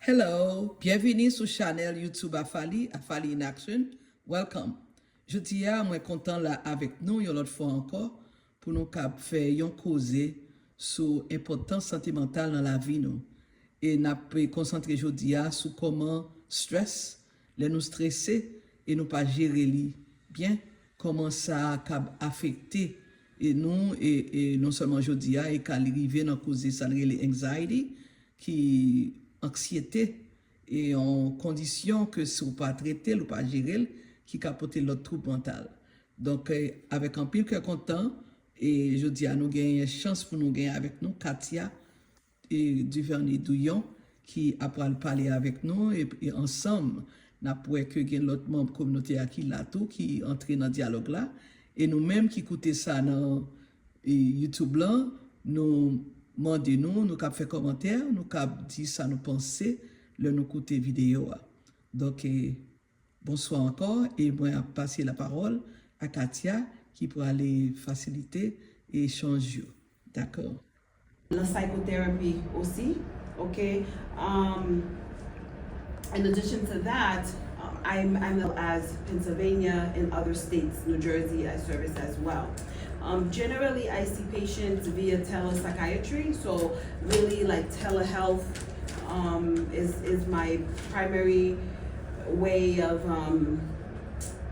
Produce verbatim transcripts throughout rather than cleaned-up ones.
Hello, byenvini sou chanèl YouTube Afali, Afali in Action. Welcome. Jodi a, mwen kontan la avèk nou yon lòt fwa ankò pou nou kab fè yon koze sou enpòtans sante mantal nan lavi nou. E n ap konsantre jodi a sou kòman strès, lè nou strese e nou pa jere li byen, kòman sa kab afekte e nou, e, e non sèlman jodi a, e ka li rive nan koze sa n rele anxiety, ki anksyete, e yon kondisyon ke si w pa trete l, ou pa jere l, ki ka pote lòt twoub mantal. Donk, eh, avèk anpil kè kontan, e jodi a nou genyen chans pou nou genyen avèk nou Katia, e, Duvernay Douyon, ki ap pral pale avèk nou, e, e ansanm, n ap wè ke gen lòt manm kominote a ki la tou, ki antre nan dyalòg la. E nou menm ki koute sa nan, e, YouTube lan, nou mande nou, nou kab fè kòmantè, nou kab di sa nou panse lè nou koute videyo a. Donk, e, bonswa ankò, e mwen ap pase lapawòl a Katia ki prale fasilite echanj yo. Dakò. Nan psychotherapy osi, ok? Um, in addition to that, um, I'm, I'm as Pennsylvania and other states, New Jersey, I service as well. Um, generally, I see patients via telepsychiatry, so really like telehealth um, is, is my primary way of, um,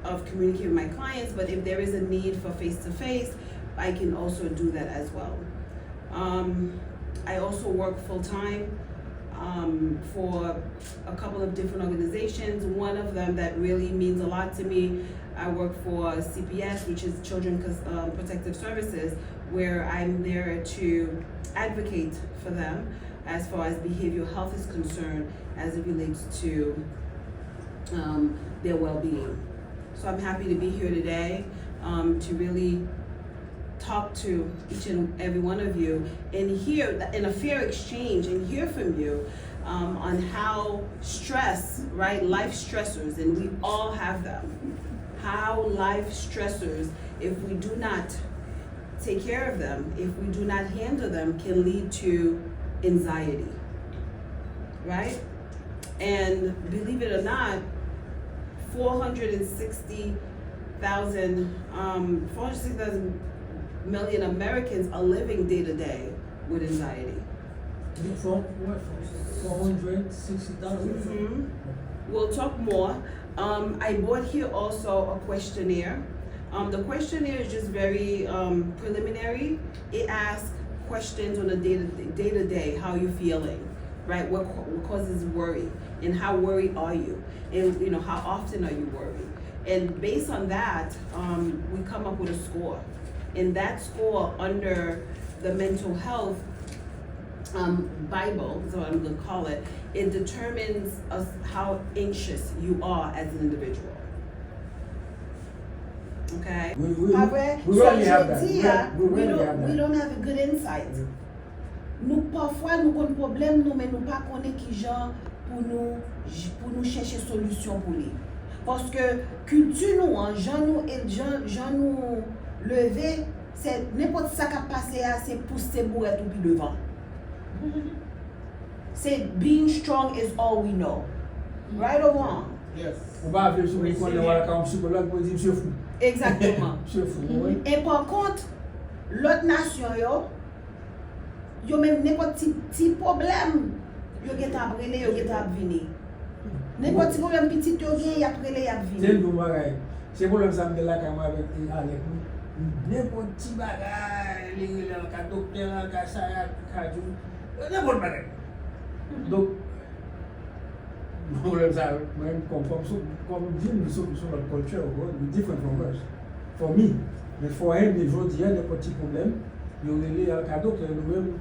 of communicating with my clients, but if there is a need for face to face, I can also do that as well. Um, I also work full time um, for a couple of different organizations. One of them that really means a lot to me, I work for C P S, which is Children Cons- um, Protective Services, where I'm there to advocate for them as far as behavioral health is concerned as it relates to um, their well being. So I'm happy to be here today um, to really talk to each and every one of you and hear in a fair exchange and hear from you um, on how stress, right, life stressors, and we all have them, how life stressors, if we do not take care of them, if we do not handle them, can lead to anxiety, right? And believe it or not, four hundred sixty thousand, um, four hundred sixty thousand million Americans are living day to day with anxiety. From what? Four hundred sixty thousand? Mm-hmm. We'll talk more. Um, I brought here also a questionnaire. Um, the questionnaire is just very um, preliminary. It asks questions on a day to day, how you're feeling, right? What, what causes worry, and how worried are you, and you know how often are you worried? And based on that, um, we come up with a score, and that score under the mental health um, Bible, is what I'm going to call it, it determines us how anxious you are as an individual. Okay? We, we, Pa vre? we So rarely have that. jodi We, a, we we rarely don't, have we that. Don't have a good insight. Nou pafwa nou konn pwoblèm nou men nou pa konnen kijan pou nou pou nou chèche solisyon pou li. Paske kilti nou an, jan nou jan, jan nou leve, se nenpòt sa k ap pase a se pouse bourèt ou pi devan. Se being strong is all we know. Right or wrong? Ou pa vle sou mwen konnen wè ka yon psikològ mwen di msye fou. Egzakteman. Msye fou, wi. E pa kont, lòt nasyon yo, yo menm nenpòt ti ti pwoblèm, yo gentan ap rele, yo gentan ap vini. Nenpòt ti pwoblèm pitit yo gen, y ap rele, y ap vini. Tèl yon bagay. Se pwoblèm sa m gen lakay mwen avèk Alèk wi. Nenpòt ti bagay, li rele al ka doktè, al ka sa, al ka di nenpòt bagay. Donk, pwoblèm sa, mwen menm kòm kòm sou kòm di m sou sou lòt culture, we different from us. For me. Men for him, jodi a, nenpòt ti pwoblèm, yo rele al ka doktè, nou menm.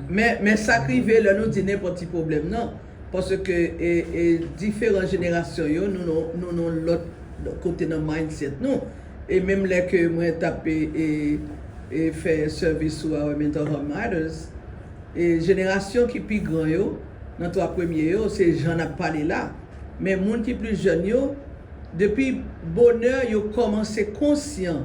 Men, men sa k rive lè nou di nenpòt ti pwoblèm nan, paske e, e, diferan jenerasyon yo, nou, nou, nou, nou lòt kote nan mindset nou. E menm lè ke mwen t ap e, e, e, fè service sou our mental health matters, e jenerasyon ki pi gran yo, nan twa premye yo, se jan n ap pale la. Men moun ki pli jèn yo, depi bonè yo kòmanse konsyan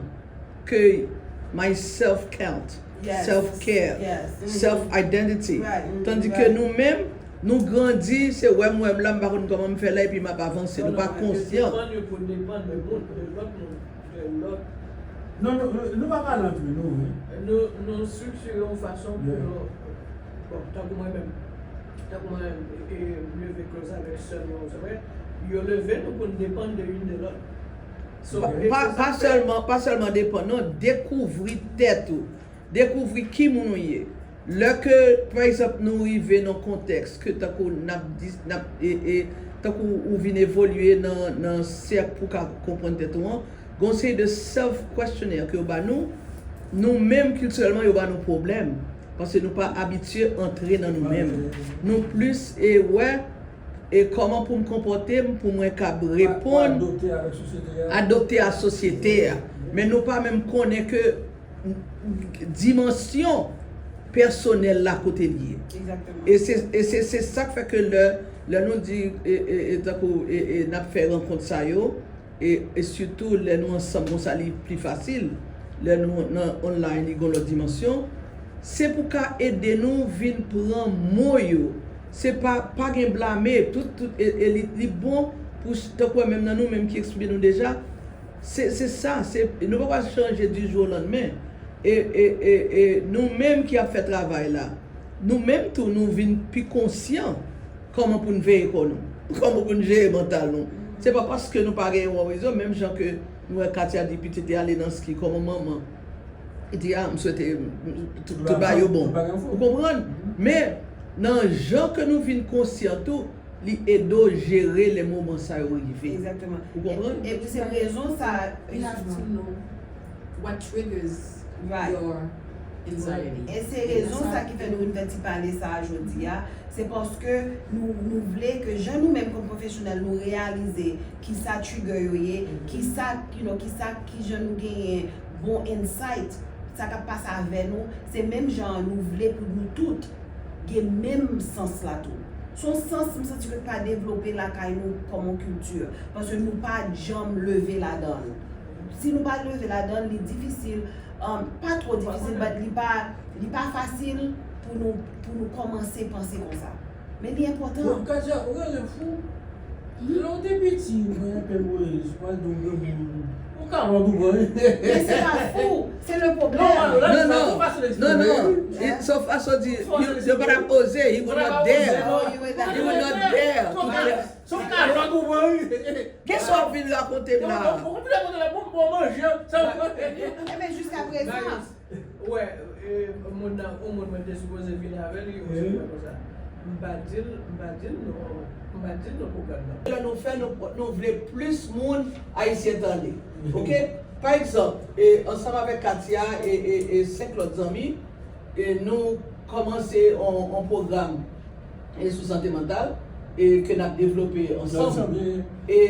ke my self count, Yes. Self care, Yes. Mhm. Self identity. Right. Tandis que Right. Nou menm, Nou grandi, se wè m wè m la, m pa konn kòman m fè la, epi m ap avanse. Nou pa konsyan. Depann yo pou depann de moun, de lòt moun, de lòt. Non, nou, nou pa pale antre nou, wi. Nou, nou estriktire yon fason pou nou, bon, tankou mwen menm, tankou mwen menm, e, e, m leve Close avèk sè m yo, se vre, yo leve nou pou n depann de youn de lòt. So, Pa, pa, pa sèlman, pa sèlman depann, non, dekouvri tèt ou. Dekouvri ki moun ou ye. Lè ke, pa egzanp, nou rive nan kontèks ke tankou n ap di, n ap, e, e, tankou ou vin evolye nan, nan sèk pou w ka konprann tèt ou an, gen yon seri de self questionnaire ke yo ba nou, nou menm kiltirèlman yo ba nou pwoblèm. Paske nou pa abitye antre nan nou menm. Nou plis e wè e kòman pou m konpòte m pou mwen kab reponn, adopte a sosyete a. Men nou pa menm konnen ke dimansyon pèsonèl la kote l ye. E se, e se, se sa k fè ke lè, lè nou di, e, e, e, tankou, e, e, n ap fè rankont sa yo, e, e sitou lè nou ansanm konsa li pli fasil, lè nou nan online li gon lòt dimansyon, se pou ka ede nou vin pran mo yo. Se pa, pa gen blame, tout, tout, e, e li, li bon pou, tankou menm nan nou menm ki eksprime nou deja, Se, se sa, se, nou pa pral chanje du jour au lendemain. E, e, e, e nou menm ki ap fè travay la, nou menm tou nou vin pi konsyan kòman pou n veye kò nou, kòman pou n jere mantal nou. Se pa paske nou pa gen yon rezon, menm jan ke nou wè Katia di pitit li ale nan ski kòman manman. Li di, a, m swete tout, tout bagay yo bon. Ou konprann? Men, nan jan ke nou vin konsyan tou, li ede w jere lè moman sa yo rive. Ou konprann? Epi se rezon sa. You have to know what triggers your anxiety. E se rezon sa ki fè nou vin fè ti pale sa a jodi a. Se paske nou, nou vle ke jan nou menm kòm pwofesyonèl nou reyalize kisa trigger yo ye, kisa, you know, kisa, kijan nou genyen bon insight, sa k ap pase avè nou, se menm jan an nou vle pou nou tout gen menm sans la tou. Se yon sans m santi ke pa devlope lakay nou kòm yon kilti, paske nou pa janm leve ladan l. Si nou pa leve ladan l, li difisil, um, pa twò difisil, but li pa, li pa fasil pou nou, pou nou kòmanse panse konsa. Men li enpòtan. Bon, Katia, ou genlè fou. Lè w te piti, ou genlè pè mwen, ou pa di w granmoun. Ou ka lòd ou pran. Men se pa fou, se le pwoblèm. Non, non, non, non. Sa w fason di, you, you gotta oze, you will not dare. You will not dare. Se w ka lòd ou pran. Gen sa w ap vin rakonte m la. Ou vin rakonte la, bon, bon, manje, sa. Enben, jiskaprezan. Ou wè, e, moun nan, yon moun mwen te sipoze vini avè l, li yon sou mwen konsa. M pa di l, m pa di l non, m pa di l non pwogram nan. Lè nou fè, nou, nou vle plis moun ayisyen tande. Oke? Pa egzanp, e, ansanm avèk Katia e, e, e senk lòt zanmi, e nou kòmanse yon, yon pwogram e sou sante mantal e ke n ap devlope ansanm. E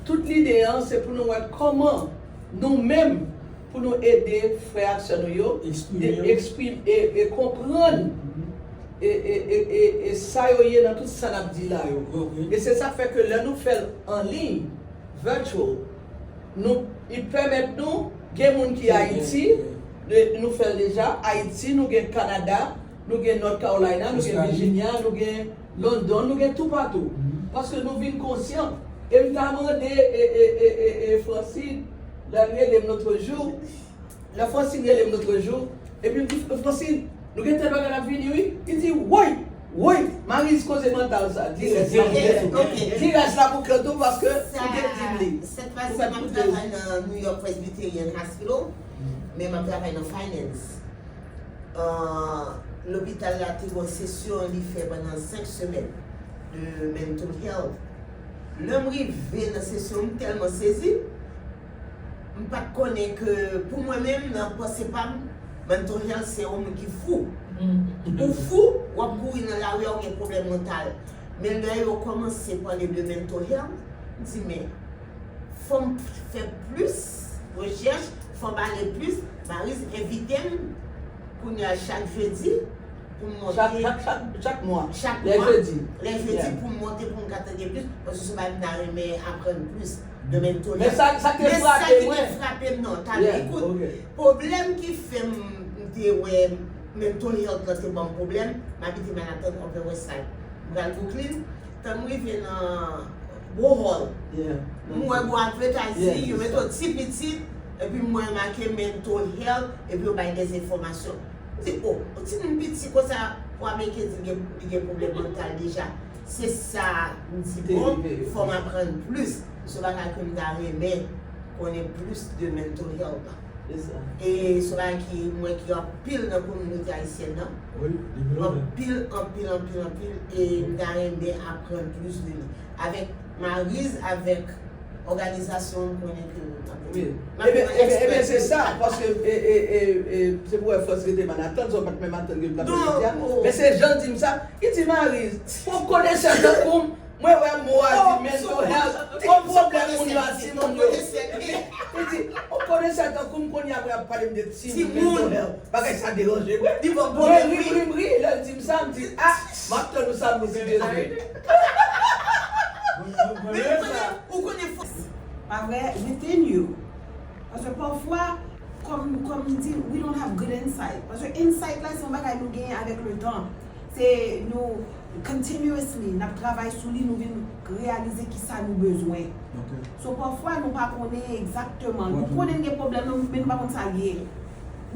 tout lide an se pou nou wè kòman nou menm pou nou ede frè ak sè nou yo eksprime e, e konprann e, e, e, e, e sa yo ye nan tout sa n ap di la yo. E se sa k fè ke lè nou fè l an liy, virtual, nou, li pèmèt nou, gen moun ki Ayiti, nou fè l deja, Ayiti, nou gen Kanada, nou gen North Carolina, nou gen Virginia, nou gen London, nou gen toupatou. Paske nou vin konsyan. E m ta mande e, e, e, e, e Francine, lè l rele m lotrejou, lè Francine rele m lotrejou, epi m di, Francine, nou gen tèl bagay k ap vini wi. Li di, woy, woy, Mariz koze mantal sa, di rès la pou kè tou. Di rès la pou kè tou paske ou te di m li. Sèt Pasen m ap travay nan New York Presbyterian Hospital, men m ap travay nan finance. Lopital la te gen yon sesyon li fè pandan senk semèn de mental health. Lè m rive nan sesyon, m tèlman sezi, m pa t konnen ke pou mwen menm, nan panse pa m, mental health se yon moun ki fou. Ou fou, w ap kouri nan lari a, ou gen pwoblèm mantal. Men lè yo kòmanse pale de mental health, m di, men, fò m fè plis rechèch, fò m ale plis. Mariz envite m kounye a chak jedi pou m monte. Chak, chak, chak, chak mwa. Chak mwa. Lè jedi. Lè jedi pou m monte pou m ka tande plis. Paske se bagay m ta renmen aprann plis de mental health. Men sa, sa te frape mwen. Men sa ki te frape m nan, ta ekout. Pwoblèm ki fè m, m te wè mental health lan te ban m pwoblèm, m abite Manhattan, Upper West Side. M pral Brooklyn, tan m rive nan Bohol, m wè gwo advertising, yo mete yon ti pitit, epi m wè make mental health, epi yo bay de enfòmasyon. M di, o, yon timoun piti konsa pou Ameriken di li gen, li gen pwoblèm mantal deja. Se sa, m di, bon, fò m aprann plis. Se yon bagay ke m ta renmen konnen plis de mental health la. E se yon bagay ki, m wè ki anpil nan kominote ayisyèn nan. Anpil, anpil, anpil, anpil. E m ta renmen aprann plis de li. Avèk Mariz, avèk òganizasyon, m konnen ke m ap, m ap, m ap eksplore. Ebyen, ebyen, ebyen, se sa, paske, e, e, e, e, se pou wè Frans rete Manhattan, sa w pa t menm atann ke m t ap fè jodi a. Men se jan l di m sa, li di, Mariz, pou konesè tankou m, mwen wè mo a di mental health, tout pwoblèm moun yo a timoun yo. Li di, ou konnen sa tankou m konnen apre ap pale m de timoun mental health. Bagay sa deranje mwen. Mwen ri, m ri, m ri, lè l di m sa, m di, a, m ap tann ou samdi si Dye vle. Pa vre, within you. Paske pafwa, kòm, kòm li di, we don't have good insight. Paske insight la, se yon bagay nou genyen avèk letan. Se nou, continuously, n ap travay sou li, nou vin reyalize kisa nou bezwen. So, pafwa, nou pa konnen egzakteman. Nou konnen n gen pwoblèm, nou, men nou pa konn sa l ye.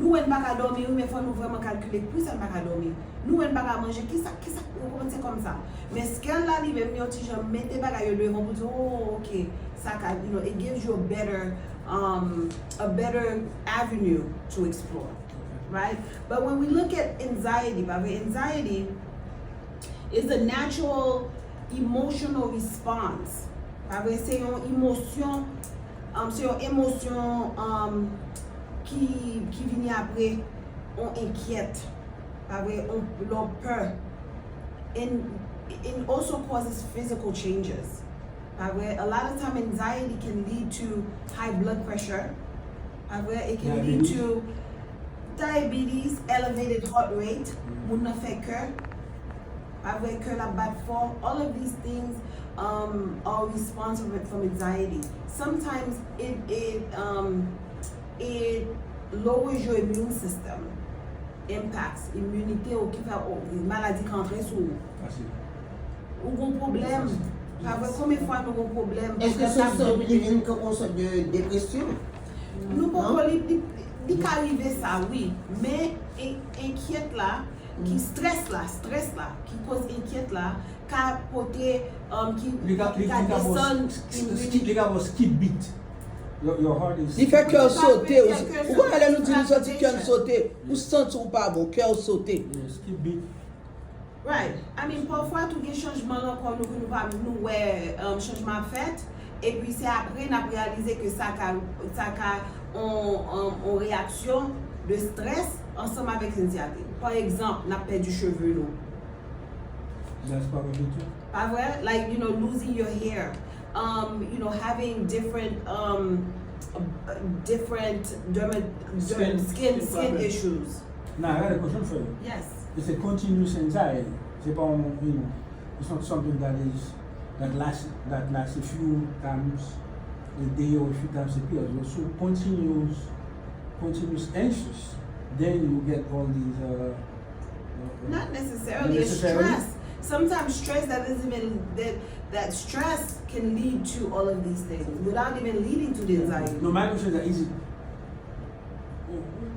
Nou wè n pa ka dòmi, wi, men fò nou vrèman kalkile poukisa n pa ka dòmi. Nou wè n pa ka manje, kisa, kisa, nou konprann se kòmsa. Men scale la li menm, li yon ti jan mete bagay yo devan pou di, oh, ok, sa ka, you know, it gives you a better, um, a better avenue to explore, right? But when we look at anxiety, pa vre, anxiety is a natural emotional response. Pa vre, se yon emosyon, um, se yon emosyon, um, ki, ki vini apre yon enkyèt. Pa vre, yon, lè w pè. And it also causes physical changes. Pa vre, a lot of time anxiety can lead to high blood pressure. Pa vre, it can lead to diabetes, elevated heart rate, moun nan fè kè. Pa vre, kè l ap bat fò. All of these things, um, are responsible from anxiety. Sometimes it, it, um, it lowers your immune system, impacts immunity ou ki fè, oh, maladi ka antre sou ou. Ou gon pwoblèm. Pa vre, konbyen fwa nou gon pwoblèm? Èske se yon sòt, li vin kòm yon sòt de depresyon? Nou poko, li, li, li ka rive sa, wi. Men en-, enkyèt la, ki strès la, strès la, ki koz enkyèt la, ka pote, um, ki, ki ka desann immunity. Li ka ba w skip beat. Your, your heart is. Li fè kè w sote. Ou konnen lè nou di nou santi kè n sote, ou santi w pa bon, kè w sote. Skip beat. Right. I mean, pafwa tou gen chanjman nan kò nou ke nou pa, nou wè, um, chanjman ap fèt, epi se apre n ap reyalize ke sa ka, sa ka on, on, on reyaksyon de strès ansanm avèk anxiety. Pa egzanp, n ap pèdi cheve nou. That's part of it too. Pa vre? Like, you know, losing your hair, um, you know, having different, um, different derma-, derm-, skin, skin issues. Nah, I got a question for you. Yes. It's a continuous anxiety. Se pa yon, you know, it's not something that is, that lasts, that lasts a few times a day or a few times a period. So continuous, continuous anxious, then you get all these, uh, uh, not necessarily, it's stress. Sometimes stress that doesn't even, that, that stress can lead to all of these things without even leading to the anxiety. No, my question is that, is it,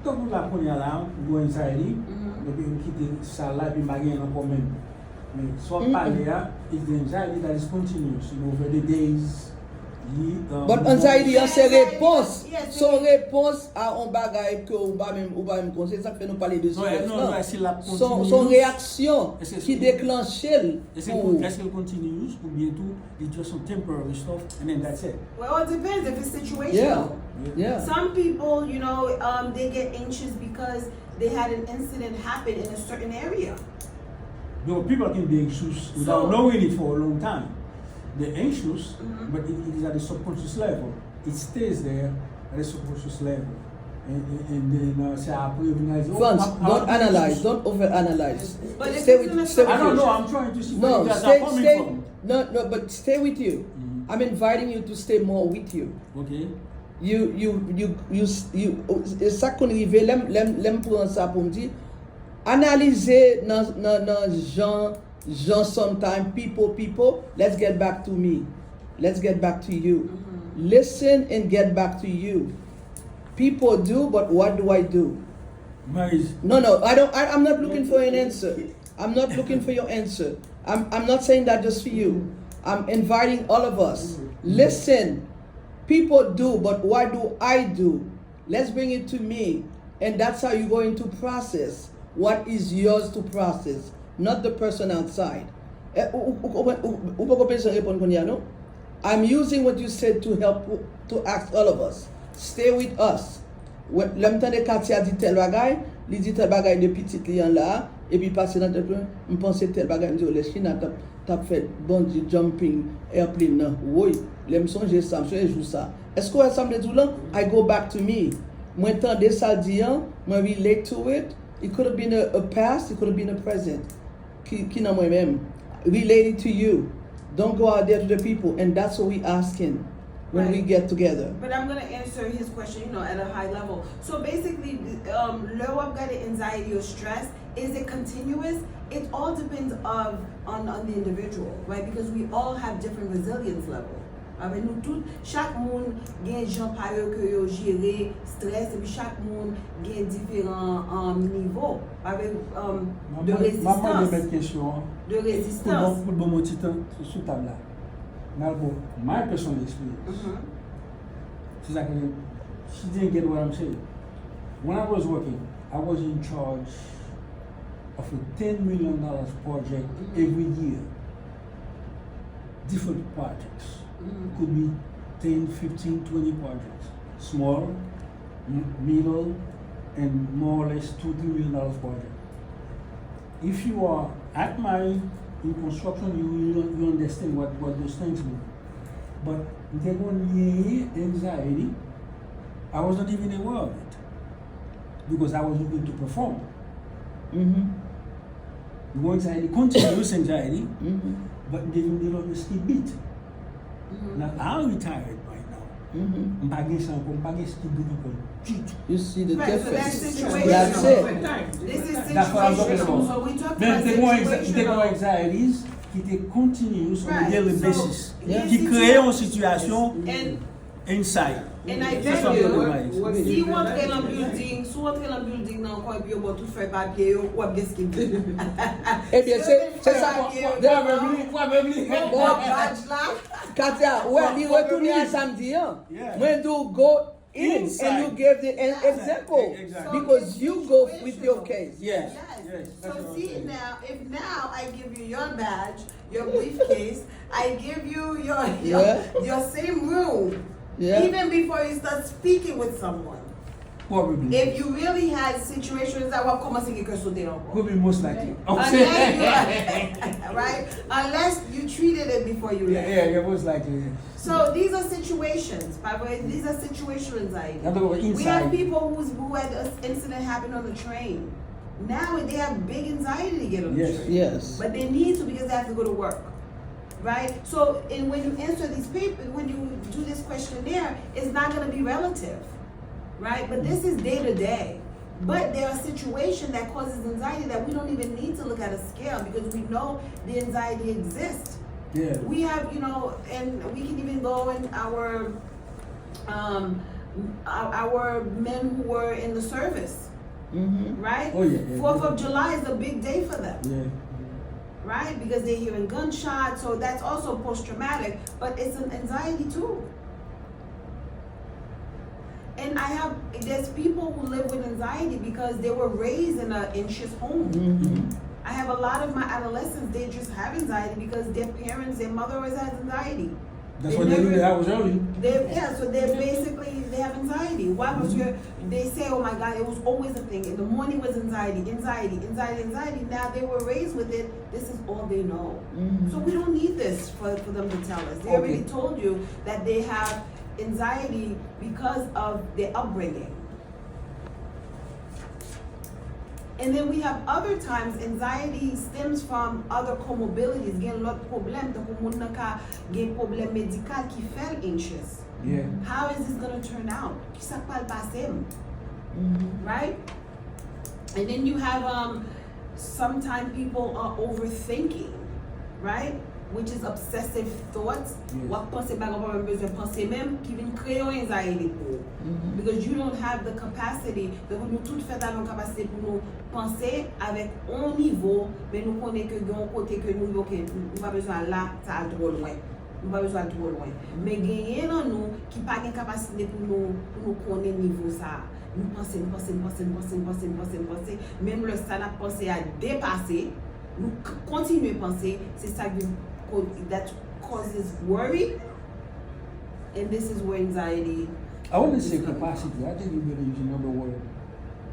tankou la kounye a la, m gon anxiety, epi m kite sal la, epi m pa genyen l ankò menm. Men, sa w ap pale a, it's the anxiety that is continuous, you know, over the days, ye, um, months. But anxiety an se repons. Se yon repons a yon bagay ke ou pa menm, ou pa menm konn. Se sa k fè nou pale de strès lan. Se yon reyaksyon ki deklanche l pou ou. Èske l continuous oubyen tou li just some temporary stuff, and then that's it. Well, it depends if it's situational. Yeah. Yeah. Some people, you know, um, they get anxious because they had an incident happen in a certain area. No, people can be anxious without knowing it for a long time. They're anxious, but it, it is at the subconscious level. It stays there at the subconscious level. And, and, and then, uh, se apre yo vin di, oh, Frantz, don't analyze, don't overanalyze. Stay with, stay with you. I don't know, I'm trying to see where you guys are coming from. No, no, but stay with you. I'm inviting you to stay more with you. Ok. You, you, you, you, you, e sa k konn rive, lè m, lè m, lè m pran sa pou m di, analize nan, nan, nan jan Jan sometime people, people, let's get back to me. Let's get back to you. Listen and get back to you. People do, but what do I do? Maryse. No, no, I don't. I, I'm not looking for an answer. I'm not looking for your answer. I'm, I'm not saying that just for you. I'm inviting all of us. Listen, people do, but what do I do? Let's bring it to me. And that's how you're going to process what is yours to process, not the person outside. Eh, ou, ou, ou, ou, ou poko bezwen reponn kounye a, non? I'm using what you said to help, to ask all of us. Stay with us. Lè m tande Katia di tèl bagay, li di tèl bagay de pitit li an la, epi pase nan tèt mwen, m panse tèl bagay, m di, "Oh, lè China t ap, t ap fè bungee jumping airplane nan, woy, lè m sonje sa, m sonje jou sa." Èske w wè sa m te di w lan? I go back to me. Mwen tande sa l di an, mwen relate to it. It could have been a, a past, it could have been a present. Ki, ki nan mwen menm. Related to you. Don't go out there to the people. And that's what we asking when we get together. But I'm going to answer his question, you know, at a high level. So basically, um, lè w ap gade anxiety or stress, is it continuous? It all depends of on, on the individual, right? Because we all have different resilience level. Paske nou tout, chak moun gen jan pa yo ke yo jere strès, epi chak moun gen diferan um, nivo. Paske um, de rezistans. De rezistans. Pou bon ti tan sou tab la. N al bon, my personal experience. Se sa ke, she didn't get what I'm saying. When I was working, I was in charge of a ten million dollars project every year. Different projects. Could be ten, fifteen, twenty projects. Small, middle, and more or less two, three million dollars project. If you are at my in construction, you, you, you understand what, what those things mean. But m te konn genyen anxiety, I was not even aware of it because I was looking to perform. Mm-hmm. Anxiety, continuous anxiety, mm-hmm. But m te vin develope skill beat. Mm-hmm. Now I retired right now. Mm-hmm. M pa gen sa ankò, m pa gen skill beat ankò ditou. You see the difference. That's it. This is situational. So we talk about situational. Anxieties ki te continue on a daily basis. Ki kreye yon sitiyasyon. Inside. And I beg you, si w antre nan building, si w antre nan building nan ankò epi yo ba w tout fèy papye yo, w ap gen skill beat. Ebyen, se sa. Probably, probably. Bon, badge la. Katia, wè, li retounen li samdi an. Mwen di w go in and you give the example. Because you go with your case. Yes. So see now, if now I give you your badge, your briefcase, I give you your your, your same room, even before you start speaking with someone. Probably. If you really had situations that were kòmanse gen kè sote ankò. Probably most likely. Unless you, right? Unless you treated it before you left. Yeah, yeah, most likely. Yeah. So these are situations, pa vre? These are situational anxiety. We have people who's, who had an incident happen on the train. Now they have big anxiety to get on the train. Yes. But they need to because they have to go to work. Right? So, and when you answer these papers, when you do this questionnaire, it's not going to be relative. Right? But this is day to day. But there are situations that causes anxiety that we don't even need to look at a scale because we know the anxiety exists. Yeah. We have, you know, and we can even go in our um, our, our men who were in the service, mm-hmm. Right? Oh, yeah, yeah, Fourth of July is a big day for them. Yeah. Right? Because they're hearing gunshots, so that's also post traumatic, but it's an anxiety too. And I have, there's people who live with anxiety because they were raised in an anxious home. Mm-hmm. I have a lot of my adolescents, they just have anxiety because their parents, their mother always has anxiety. That's why they leave the house early. They, yeah, so they basically they have anxiety. Why? Because they say, "Oh my God, it was always a thing. In the morning was anxiety, anxiety, anxiety, anxiety." Now they were raised with it. This is all they know. Mm-hmm. So we don't need this for, for them to tell us. They already told you that they have anxiety because of their upbringing. And then we have other times anxiety stems from other comorbidities. Gen lòt pwoblèm, tankou moun nan ka gen pwoblèm medikal ki fè l anxious. Yeah. How is this gonna turn out? Kisa k pral pase m? Mm-hmm. Right? And then you have um, Sometimes people are overthinking, right? Which is obsessive thoughts. Yes. W ap panse bagay w pa menm bezwen panse menm, ki vin kreye yon anxiety pou ou. Because you don't have the capacity. Donk, nou tout fèt avèk yon kapasite pou nou panse avèk yon nivo, men nou konnen ke gen yon kote ke nou, ok, nou pa bezwen al la, sa al twò lwen. Nou pa bezwen al twò lwen. Men genyen nan nou ki pa gen kapasite pou nou, pou nou konnen nivo sa a. Nou panse, nou panse, nou panse, nou panse, nou panse, nou panse, nou panse. Menm lè sa n ap panse a depase, nou k- kontinye panse, se sa ki vin ko- that causes worry. And this is where anxiety. I wouldn't say capacity. I think you better use another word.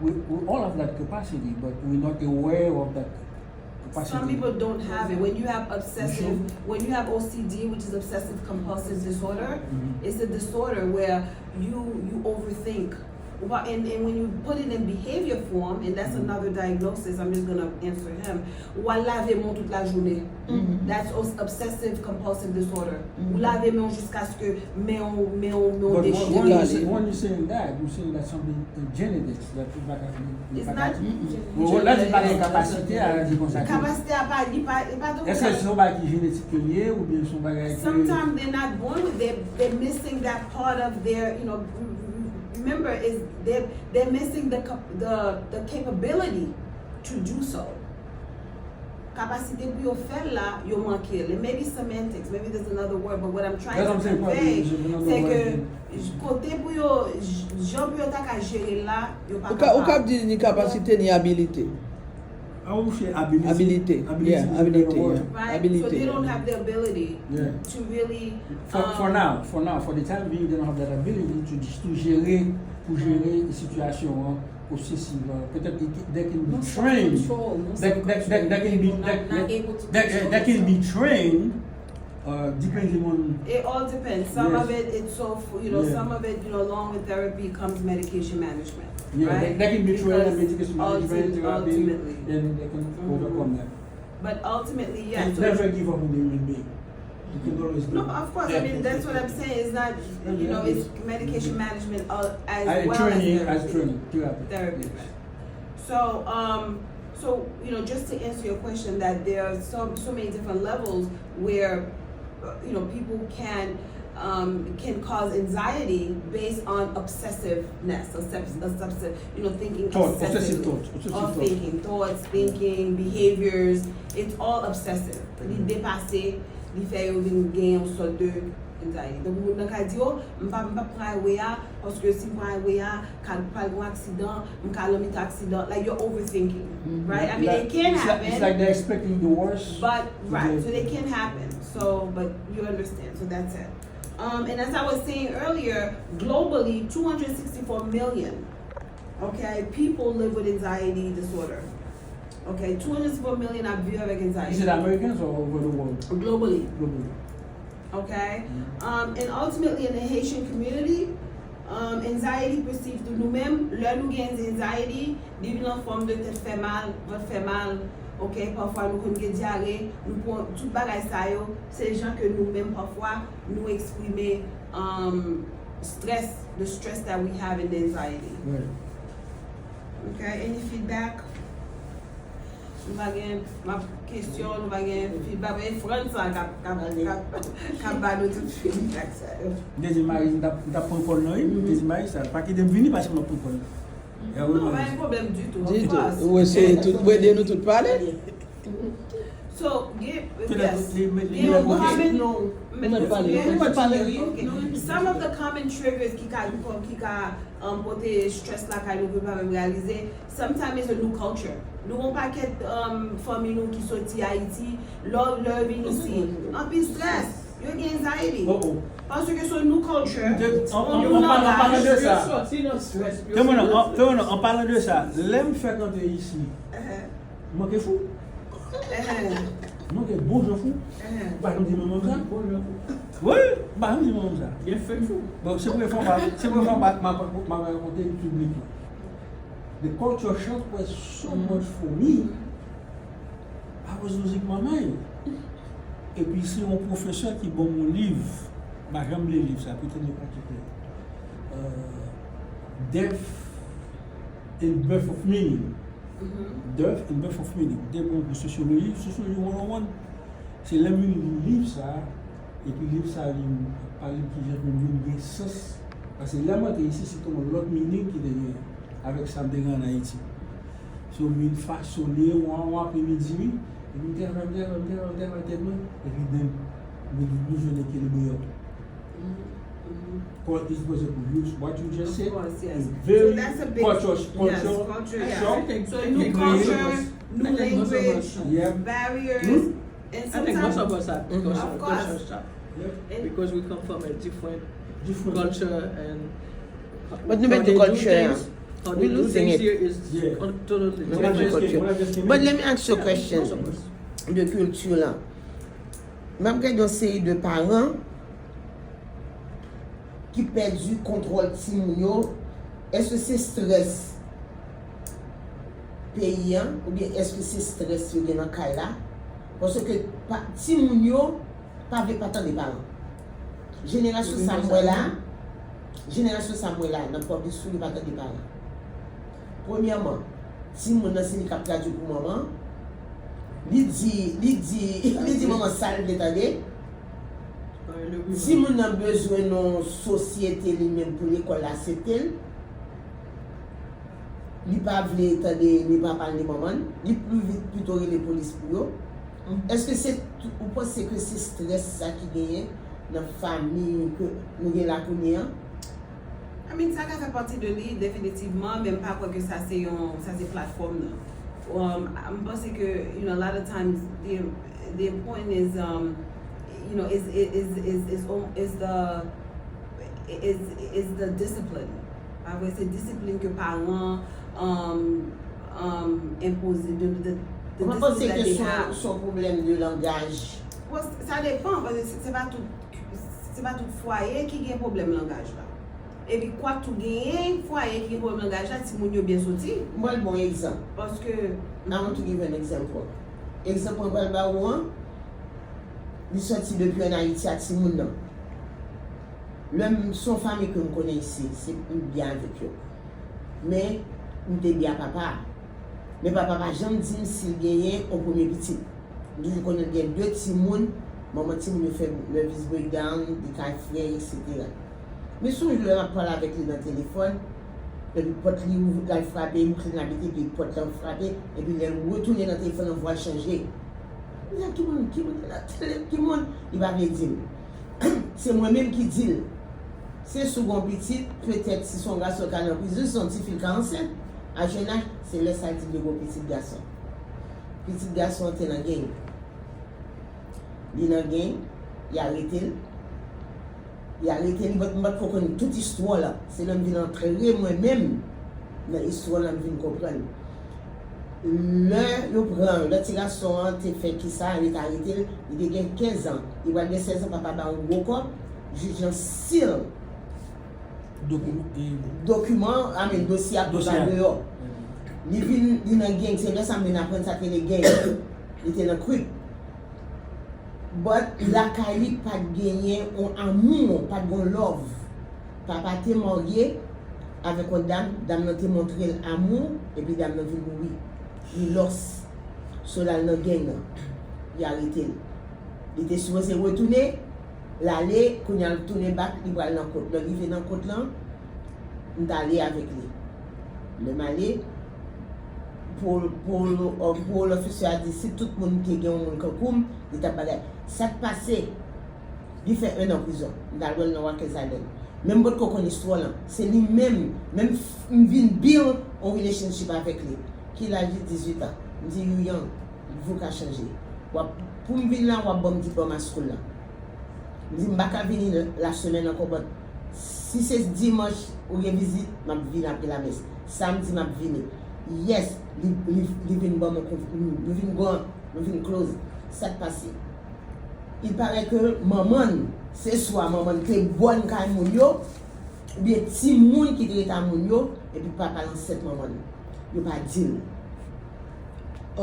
We, we all have that capacity, but we're not aware of that capacity. Some people don't have it. When you have obsessive, when you have O C D, which is obsessive compulsive disorder, it's a disorder where you you overthink. Well, and, and when you put it in behavior form, and that's another diagnosis, I'm just gonna answer him. Ou al lave men w tout lajounen. That's os- obsessive compulsive disorder. Ou lave men w jiskaske men w men w men w But when, when, you dechire. say, when you saying that, you saying that something in genetics that you back It's not Bon, lè di pa gen kapasite a di konsa. Kapasite a pa li pa li pa Èske se yon bagay ki jenetik ke li ye oubyen se yon bagay ke Sometimes they're not born with it. They're missing that part of their, you know, remember is they they're missing the cap- the the capability to do so. Kapasite pou yo fè l la, yo manke l. It may be semantics, maybe there's another word, but what I'm trying to convey, se ke kote pou yo, jan pou yo ta ka jere l la, yo pa kapab. Ou ka di ni kapasite ni abilite. Abilite. Abilite. Yeah, abilite. Yeah. Right? So they don't have the ability to really. For, for now, for now, for the time being, they don't have that ability to, to jere, pou jere sitiyasyon an obsesive. Peut-être they can be trained. They, they, they, they can be, they, they, they, they can be trained. Uh, depending on It all depends. Some of it, it's so you know, some of it, you know, along with therapy comes medication management. Yeah, Right? They, they can be trained in medication Because management ulti- therapy, ultimately. And they can overcome that. But ultimately, yeah. And So never give up on the human being. You can always give No, up. Of course. I mean, that's what I'm saying. It's not, you know, it's medication management uh, as I well training as as therapy. training therapy. Therapy. So, um, so you know, just to answer your question, that there are so so many different levels where, uh, you know, people can um, can cause anxiety based on obsessiveness, obsessive, obsessive, you know, thinking Thought, obsessive obsessively, thoughts, obsessive or thoughts. Thinking, thoughts, thinking, behaviors. It's all obsessive. Li depase, li fè yo vin gen yon sòt de anxiety. Donk moun nan ka di, oh, m pa m pa pran highway a, paske si m pran highway a, ka pral gen aksidan, m ka nan mitan aksidan. Like you're overthinking, right? I mean, it can It's like, it's happen, like they're expecting the worst. but right, so they can happen. So, but you understand. So that's it. Um, and as I was saying earlier, globally, two hundred sixty-four million, okay, people live with anxiety disorder. Okay, two hundred sixty-four million ap viv avèk anxiety. Is it Americans or over the world? Globally. Globally. Okay? Um, and ultimately, in the Haitian community, um, anxiety perceived through nou menm, lè nou gen anxiety, li vin an fòm de tèt fè mal, vant fè mal, okay? Pafwa nou konn gen dyare, nou pran tout bagay sa yo, se jan ke nou menm pafwa nou eksprime um, stress, the stress that we have in the anxiety. Right. Okay, any feedback? Nou pa gen map kesyon, nou pa gen feedback. E Frantz sa k ap k ap k ap k ap ba nou tout feedback sa yo. Dezi Maris, m t ap m t ap pran kòl nan wi. Dezi Maris sa, pa kite m vini paske m ap pran kòl nan. Non, pa gen pwoblèm ditou. Ditou. Ou eseye tout, ou ede nou tout pale. So, gen, Peut-être yes. li- li- Gen li- yon li- common, Non. men Ou mèt pale. gen Ou mèt pale. Okay. Some of the common triggers ki ka ki ka um, pote stress lakay nou ke nou pa menm realize. Sometimes it's a new culture. Nou gen yon pakèt um, fanmi nou ki soti Ayiti, lè lè yo vin isi, anpil stress. Yo gen anxiety. Oh, oh. Paske se yon new culture, An- yon an- new an palan- an palan langaj. de sa. Soti nan stress. Tè mwen an, tè mwen an, an palan de sa, lè m fèk antre isi, m manke fou. Eh, M manke bon jan fou. eh. M pa janm di manman m sa. Bon jan fou. Wi, m pa janm di manman m sa. Gen fake fou. Bon, se premye fwa m pa, se premye fwa m pa, m pa, m pa rakonte l piblikman. The culture shock was so much for me. I was losing my mind. Epi se yon pwofesè ki ban m yon liv, m pa janm li liv sa, Peter Nepatite. Euh, Death and Birth of Meaning. Depth and Breadth of Meaning, de bon kou sosyoloji, sosyoloji one oh one. Se lè m vin li liv sa a, epi liv sa a vin pa liv ki jis vin, vin gen sans. Paske lè m antre isi, se te yon lòt meaning ki te genyen avèk sa m te gen ann Ayiti. So, m vin fasone yon, yon apremidi, wi, epi m travay, m travay, m travay, m travay tèt mwen, epi then, m, m jwenn ekilibre yo. Cul-, it's possible to use what you just said. Of course, yes. It's very culture, culture shock. So new culture, new language, barriers, and sometimes, of course, because we come from a different culture and But nou met di culture. How they do things here is totally different. But let me ask you a question. De culture la. M ap gade yon seri de paran ki pèdi kontwòl timoun yo. Èske se strès peyi an oubyen èske se strès yo gen nan kay la? Paske timoun yo pa vle pa tande paran. Jenerasyon sa m wè la, jenerasyon sa m wè la nan piblik sou yo pa tande paran. Premyèman, timoun nan se li k ap tradui pou manman. Li di, li di, li di manman sa l vle tande. Timoun nan bezwen yon sosyete li menm pou lekòl la aksepte l. Li pa vle tande ni papa l ni manman l. Li pli vit pito rele polis pou yo. Èske se, ou panse ke se strès sa ki genyen nan fanmi ke nou gen la kounye a? I mean, sa ka fè pati de li definitivman, men m pa kwè ke sa se yon, sa se platfòm nan. Um, m panse ke, you know, a lot of times the, the point is, um, you know, is, is, is, is, is, is the, is, is the discipline. Pa vre, se disiplin ke paran, um, um, enpoze, the, the, the discipline that they have. Ou pa panse ke se yon pwoblèm de langaj? Well, sa depan, paske se, se pa tout, se pa tout fwaye ki gen pwoblèm langaj la. Epi kwak tou genyen fwaye ki gen pwoblèm langaj la, timoun yo byen soti. M pral ba w yon egzanp. Paske. I want to give an example. Egzanp mwen pral ba ou an, li soti depi ann Ayiti a timoun nan. Lè m, se yon fanmi ke m konnen isi, se, m byen avèk yo. Men, m te byen a papa a. Men papa pa janm di m si l genyen yon premye pitit. M toujou konnen l gen de timoun, manman timoun yo fè nervous breakdown, li kay frè, etsetera. Men se yon jou lè m ap pale avèk li nan telefòn, epi pòt li ouvri, l al frape, m kle nan abite, epi pòt lan frape, epi lè l retounen nan telefòn nan, vwa l chanje. M di, ki moun, ki moun ki nan tele, ki moun? Li pa vle di m. Se mwen menm ki di l. Se si w gen yon pitit, petèt si se yon gason l ka nan prizon, si se yon tifi l ka ansent, a jèn aj, se lè sa l di m li gen yon pitit gason. Pitit gason an te nan gang. Li nan gang, y arete l. Y arete li, but m pa t ko konn tout istwa la. Se lè m vin antre mwen menm nan istwa la m vin konprann. Lè yo pran, lè ti gason an te fè kisa, yo te arete l, li te gen kenz an. Li pral gen sèz an, papa ba yon gwo kòb, jij lan seal dokiman, I mean, dosye a pou l pa deyò. Li vin, li nan gang, se lè sa m vin aprann sa te rele gang. Li te nan Crip. But lakay li pa t genyen on amou, pa t gon love. Papa te marye avèk on dam, dam nan te montre l amou, epi dam nan vin mouri. Li lost. So l al nan gang nan. Yo arete l. Li te sipoze retounen, l ale, kounye a l tounen back, li pral nan kot. Lè l rive nan kot lan, m t ale avèk li. Lè m ale, parole, parole, parole officer a di si tout moun te gen yon moun kankou m, li t ap bagay. Sa k pase? Li fè en an prizon. M t al wè l nan Rikers Island. Men m potko konn istwa lan. Se li menm, menm m vin build on relationship avèk li. Ki laj li? Dizuit an. M di, you young, vi w ka chanje. W ap, pou m vin la, w ap ban m diplòm a school lan. M di, m pa ka vini la semèn ankò, but si se dimanch ou gen vizit, m ap vin apre lamès. Samdi, m ap vini. Yes, li, li, li vin ban m, nou vin gran, nou vin close. Sa k pase? Il paraît que manman l, se swa manman l te bòn kay moun yo, oubyen timoun ki te ret a moun yo, epi papa l ansent manman l. Yo pa di l.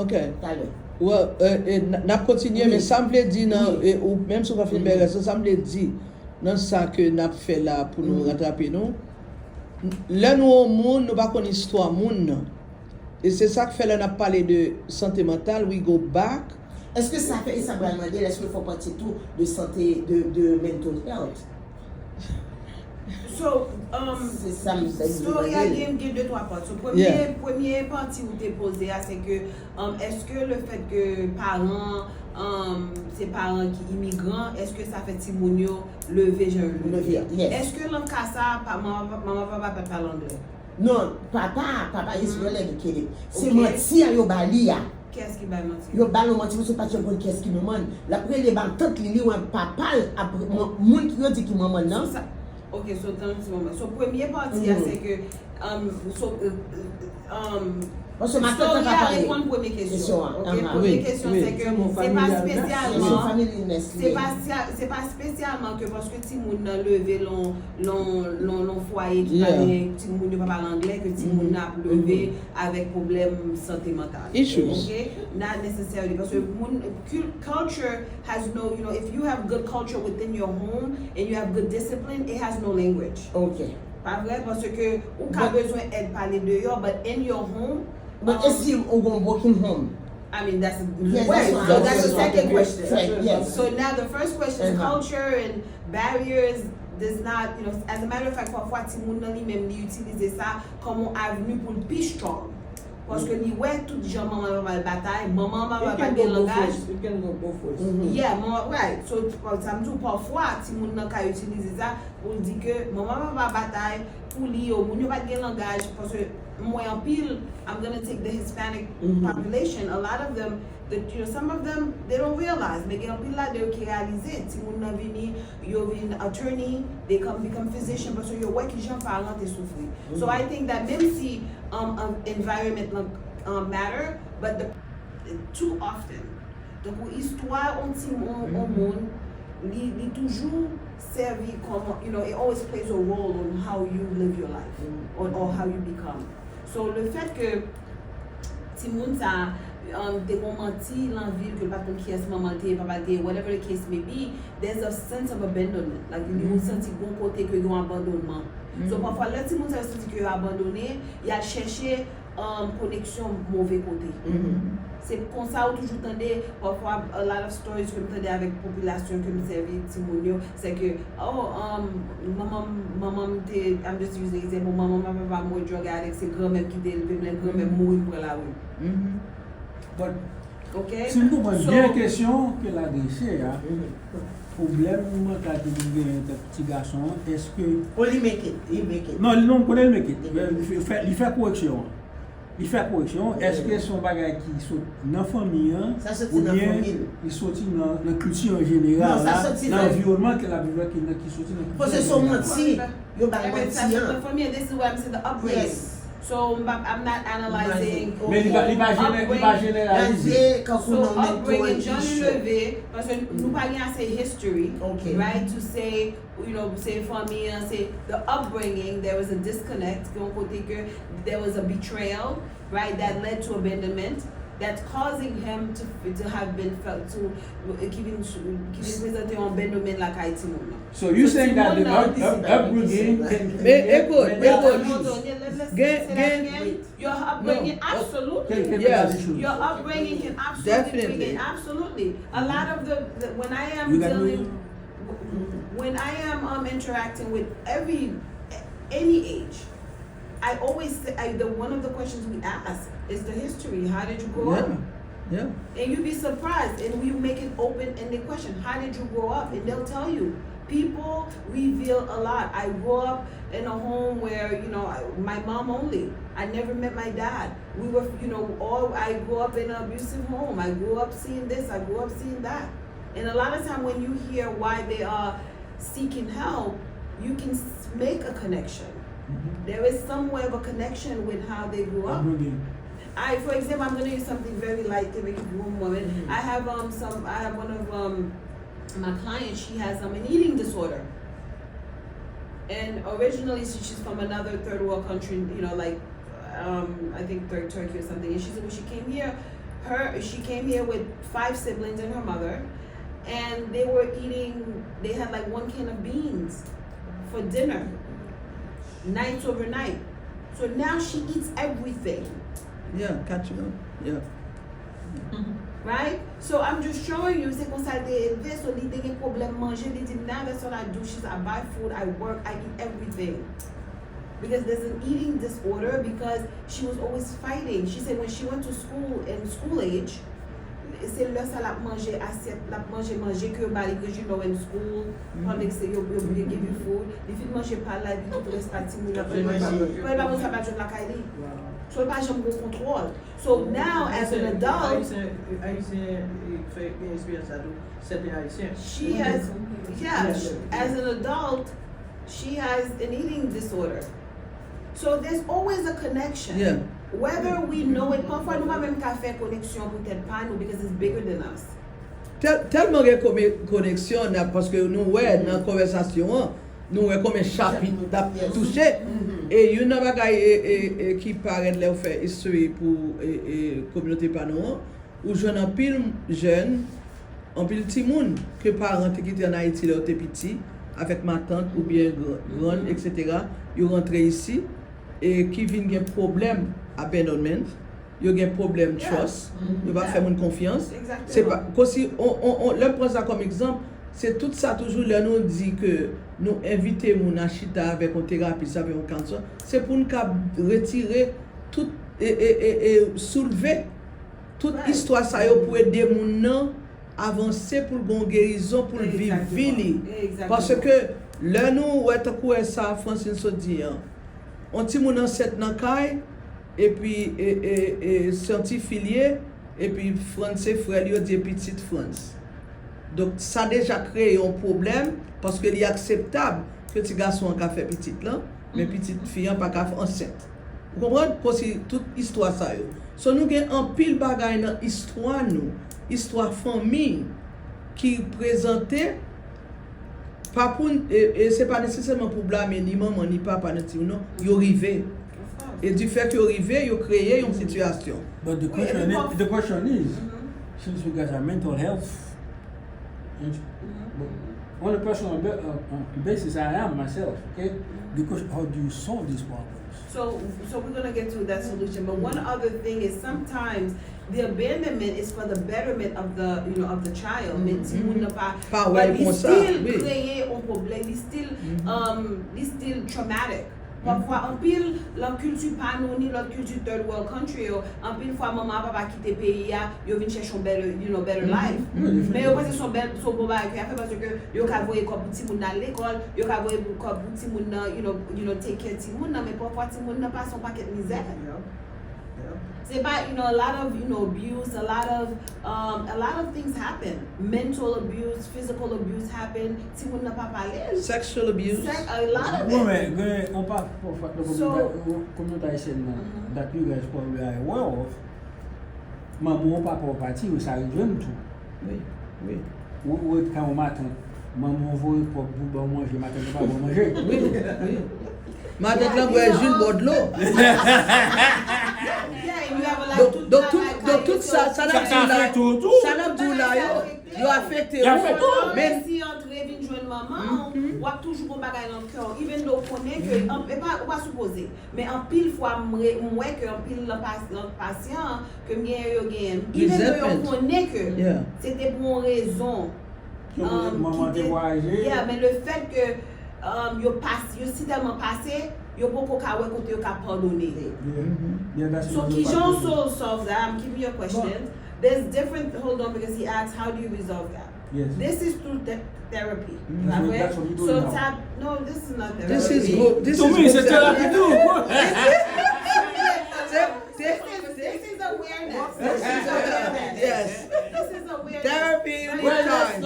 Ok. Talè. Well, n ap kontinye, men sa m vle di nan, ou, menm si w pa fin bay rezon, sa m vle di nan sa ke n ap fè la pou nou ratrape nou. Lè nou wè yon moun, nou pa konn istwa moun nan. E se sa k fè lè n ap pale de sante mantal, we go back. Èske sa fè, e sa pral mande, èske fò pati tou de sante, de, de mental health? So, um, Se sa m se m story a demande. Gen, gen de twa pati. So, premye, premye pati ou te poze a, se ke, um, èske le fèt ke paran, um, se paran ki imigran, èske sa fè timoun yo leve jan yo leve? Leve, yes. Èske nan ka sa, pa, manman, manman, papa pa pale anglè? Non, papa, papa is well educated. Se Ok. Manti a yo ba li a. Kiyès ki bay manti? Yo ba l yon manti, paske l pa t janm konn kiyès ki manman l. L ap rele ba tant li, li wè papa l ap moun ki yo di ki manman l nan. So sa, ok, so tan ti moman. So premye pati a, Mhm. Se ke, um, so, uh, um, Paske matant story pa a pale. Reponn premye kesyon. Kesyon an, Ok, aha. premye Wi, kesyon wi. se ke Timoun se pa familial, espesyalman. Kesyon family nest Se pa, se pa espesyalman ke paske timoun nan leve lon, lon, lon, lon fwaye ki Yeah. pa gen timoun yo pa pale anglè, ke timoun nan ap leve avèk pwoblèm sante mantal. Issues. Ok? Not necessarily. Paske moun, cul- culture has no, you know, if you have good culture within your home and you have good discipline, it has no language. Ok. Pa vre? Paske ou ka bezwen èd pale deyò, but in your home, But um, e si ou gon broken home? I mean, that's a, Yes, right, that's so what that's the I'm second saying. Question. Right, yes. So now the first question is Uh-huh. Culture and barriers does not, you know, as a matter of fact, pafwa timoun nan li menm li itilize sa kòm yon avenue pou l pi strong. Paske li wè tout jan manman l pa pral batay, manman l pa pral gen langaj. It can go both ways. Mhm. Yeah, manman, right. So, sa m di w, pafwa, timoun nan ka itilize sa pou l di ke manman l pa pral batay pou li, yo, moun yo pa t gen langaj, paske m wè anpil, I'm gonna take the Hispanic Mhm. population, a lot of them, the, you know, some of them, they don't realize, men gen anpil ladan yo ki reyalize, timoun nan vini, yo vin attorney, they come become physician, paske yo wè ki jan paran te soufri. So I think that menm si um, um, environment lan um, matter, but the, too often, tankou istwa on ti on, on moun, li, li toujou sèvi kòm, you know, it always plays a role on how you live your life or, or how you become. So, le fèt ke timoun sa um, te gon manti lan vi l, ke l pa t konn kiyès manman l te ye, papa l te ye, whatever the case may be, there's a sense of abandonment. Like, li ou santi gon kote ke yon abandonman. So, pafwa, lè timoun sa yo santi ke yo abandone, y al chèche um, koneksyon move kote. Se konsa ou toujou tande, pafwa, a lot of stories ke m tande avèk popilasyon ke m sèvi timoun yo, se ke, oh, um, manman m, manman m te, I'm just using example, manman m ak papa m wè drug addict, se granmè m ki te elve m, lè granmè m mouri m pran lari. But Ok? si m konprann So, byen kesyon ke l adrese a, pwoblèm mantal ke li genyen tankou ti gason an, èske Oh, li make it, li make it. Non, li non, m konnen l make it. Li fè, li fè koreksyon an. Li fè koreksyon an. Èske se yon bagay ki sot nan fanmi an? Sa soti nan fanmi l. Li soti nan, nan kilti an jeneral Non, sa la, soti nan nan anviwònman ke l ap viv la, ki, nan, ki soti nan kilti Paske an se yon jeneral? Manti. Yo ba l Epi sa manti sot an. Nan fanmi an, this is why I'm saying the upbringing. Yes. So, m pa, I'm not analyzing. Imagine. Men li pa, li pa jener-, li pa jeneralize. Gade kankou So, nan mental upbringing, jan li issue. Leve, paske nou pa gen ase history, Ok. Right? To say, you know, se fanmi an, se the upbringing, there was a disconnect, yon kote ke there was a betrayal, right, that led to abandonment, that's causing him to, to have been felt, to, ki vin, ki vin prezante yon abandonment lakay timoun nan. So you So, saying that the timoun nan, up, up, upbringing can Men, ekout, create ekout. Hold on, yeah, let, let's Gen, say that gen, again. Your upbringing, absolutely. Can, can Yeah. make issues. Your upbringing can absolutely Definitely. Bring it, absolutely. A lot of the, the when I am You got dealing, me? when I am um, interacting with every any age, I always say, I, the one of the questions we ask is the history. How did you grow up? Yeah. And you'd be surprised, and we make it open-ended question. How did you grow up? And they'll tell you. People reveal a lot. I grew up in a home where, you know, I- my mom only. I never met my dad. We were, you know, all I grew up in an abusive home. I grew up seeing this. I grew up seeing that. And a lot of time when you hear why they are seeking help, you can s- make a connection. There is some way of a connection with how they grew up. Upbringing. I, for example, I'm gonna use something very light to make it one moment. I have um some. I have one of um my clients. She has um an eating disorder. And originally, she, she's from another third world country. You know, like um I think Tur- Turkey or something. And she said when she came here, her she came here with five siblings and her mother, and they were eating. They had like one can of beans for dinner, nights overnight. So now she eats everything. Yeah, catch you. Yeah. Right? So I'm just showing you, se konsa l te elve, so li te gen pwoblèm manje, li di, "Now that's what I do, she's, I buy food, I work, I eat everything." Because there's an eating disorder, because she was always fighting. She said when she went to school, in school age, se lè sa l ap manje asyèt, l ap manje manje ke yo ba li, because you know in school, public se yo, yo, yo give you food. Li fin manje pa l la, epi tout rès pa timoun nan, pou l pa, pou l pa konn sa l ap jwenn lakay li. So l pa janm gen kontwòl. So now, as an adult, Ayisyen, Ayisyen fè gen eksperyans sa tou, sèten Ayisyen. She has, yeah, as an adult, she has an eating disorder. So there's always a connection. Yeah. Whether we know it, pafwa nou pa menm ka fè koneksyon pou tèt pa nou, because it's bigger than us. Tèlman gen koneksyon, paske nou wè nan konvèsasyon an, nou wè konbyen chapit n ap touche. E youn nan bagay ki parèt lè w fè history pou kominote pa nou an, ou jwenn anpil jèn, anpil timoun ke paran te kite ann Ayiti lè yo te piti, avèk matant oubyen grann, etsetera, yo rantre isi, e ki vin gen pwoblèm abandonment, yo gen pwoblèm trust, yo pa fè moun konfyans. Se pa, konsi, on, on, on, lè m pran sa kòm egzanp, se tout sa toujou lè nou di ke nou envite moun a chita avèk yon terapis, avèk yon counselor, se pou n ka retire tout, e, e, e, e soulve tout istwa sa yo pou ede moun nan avanse, pou l gen yon gerizon, pou l viv vi li. Paske lè nou wè tankou wè sa Francine sot di an, yon timoun ansent nan kay, epi e, e, e, se yon tifi l ye, epi Frantz se frè l, yo di e pitit Frantz. Donk sa deja kreye yon pwoblèm, paske li akseptab ke ti gason an ka fè pitit lan, men pitit fi an pa ka ansent. Ou konprann? Konsi tout istwa sa yo. So nou gen anpil bagay nan istwa nou, istwa fanmi ki prezante pa pou n, e, e se pa nesesèman pou blame ni manman ni papa nan timoun nan, yo rive. E di fèt yo rive, yo kreye yon sitiyasyon. But the question, the question is, since you guys are mental health, and, but on a personal ba- uh, uh, basis, I am myself, okay? The question, how do you solve these problems? So, so we're gonna get to that solution. But one other thing is sometimes the abandonment is for the betterment of the, you know, of the child. Men timoun nan pa, pa wè l konsa, wi. Li still kreye yon pwoblèm, li still, um, li still traumatic. Pafwa, anpil, nan kilti pa nou, ni lòt kilti third world country yo, anpil fwa manman ak papa kite peyi a, yo vin chèche yon better, you know, better life. Men yo panse se yon bèl, se yon bon bagay ke y ap fè, paske yo ka voye kòb pou timoun nan al lekòl, yo ka voye kòb pou timoun nan, you know, you know, take care timoun nan, men pafwa timoun nan pase yon pakèt mizè. Se pa, you know, a lot of, you know, abuse, a lot of, um, a lot of things happen. Mental abuse, physical abuse happen. Timoun nan pa pale. Sexual abuse. Sex, a lot of it. Wi, men gen yon pa nan kominote ayisyèn nan, that you guys probably are aware of. Manman w, papa w pati, sa rive m tou. Wi, wi. Ou, ou ret kay yon matant, manman w voye kòb pou ba w manje, matant lan pa ba w manje. Wi, wi. Matant lan bwè ji l, bò dlo. Donk, donk tout, donk tout sa, sa n ap di w la, sa n ap di w la yo, yo afekte ou. Men si antre vin jwenn manman w, w ap toujou gon bagay nan kè w. Even though w konnen ke, e pa, ou pa sipoze. Men anpil fwa, m re- m wè ke anpil nan pa- nan pasyan ke m genyen yo genyen. Even though yo konnen ke se te pou yon rezon. Manman te vwayaje. Yeah, men le fèt ke, um, yo pas- yo si tèlman pase, yo poko ka wè kote yo ka padone. So kijan w so- solve that? I'm keeping your question. There's different, hold on, because he asked, "How do you resolve that?" This is through th- therapy. Pa vre? So tap- no, this is not therapy. This is good. This is good therapy. Tou. This is, this is awareness. This is awareness. Yes. This is awareness. Therapy, you need time.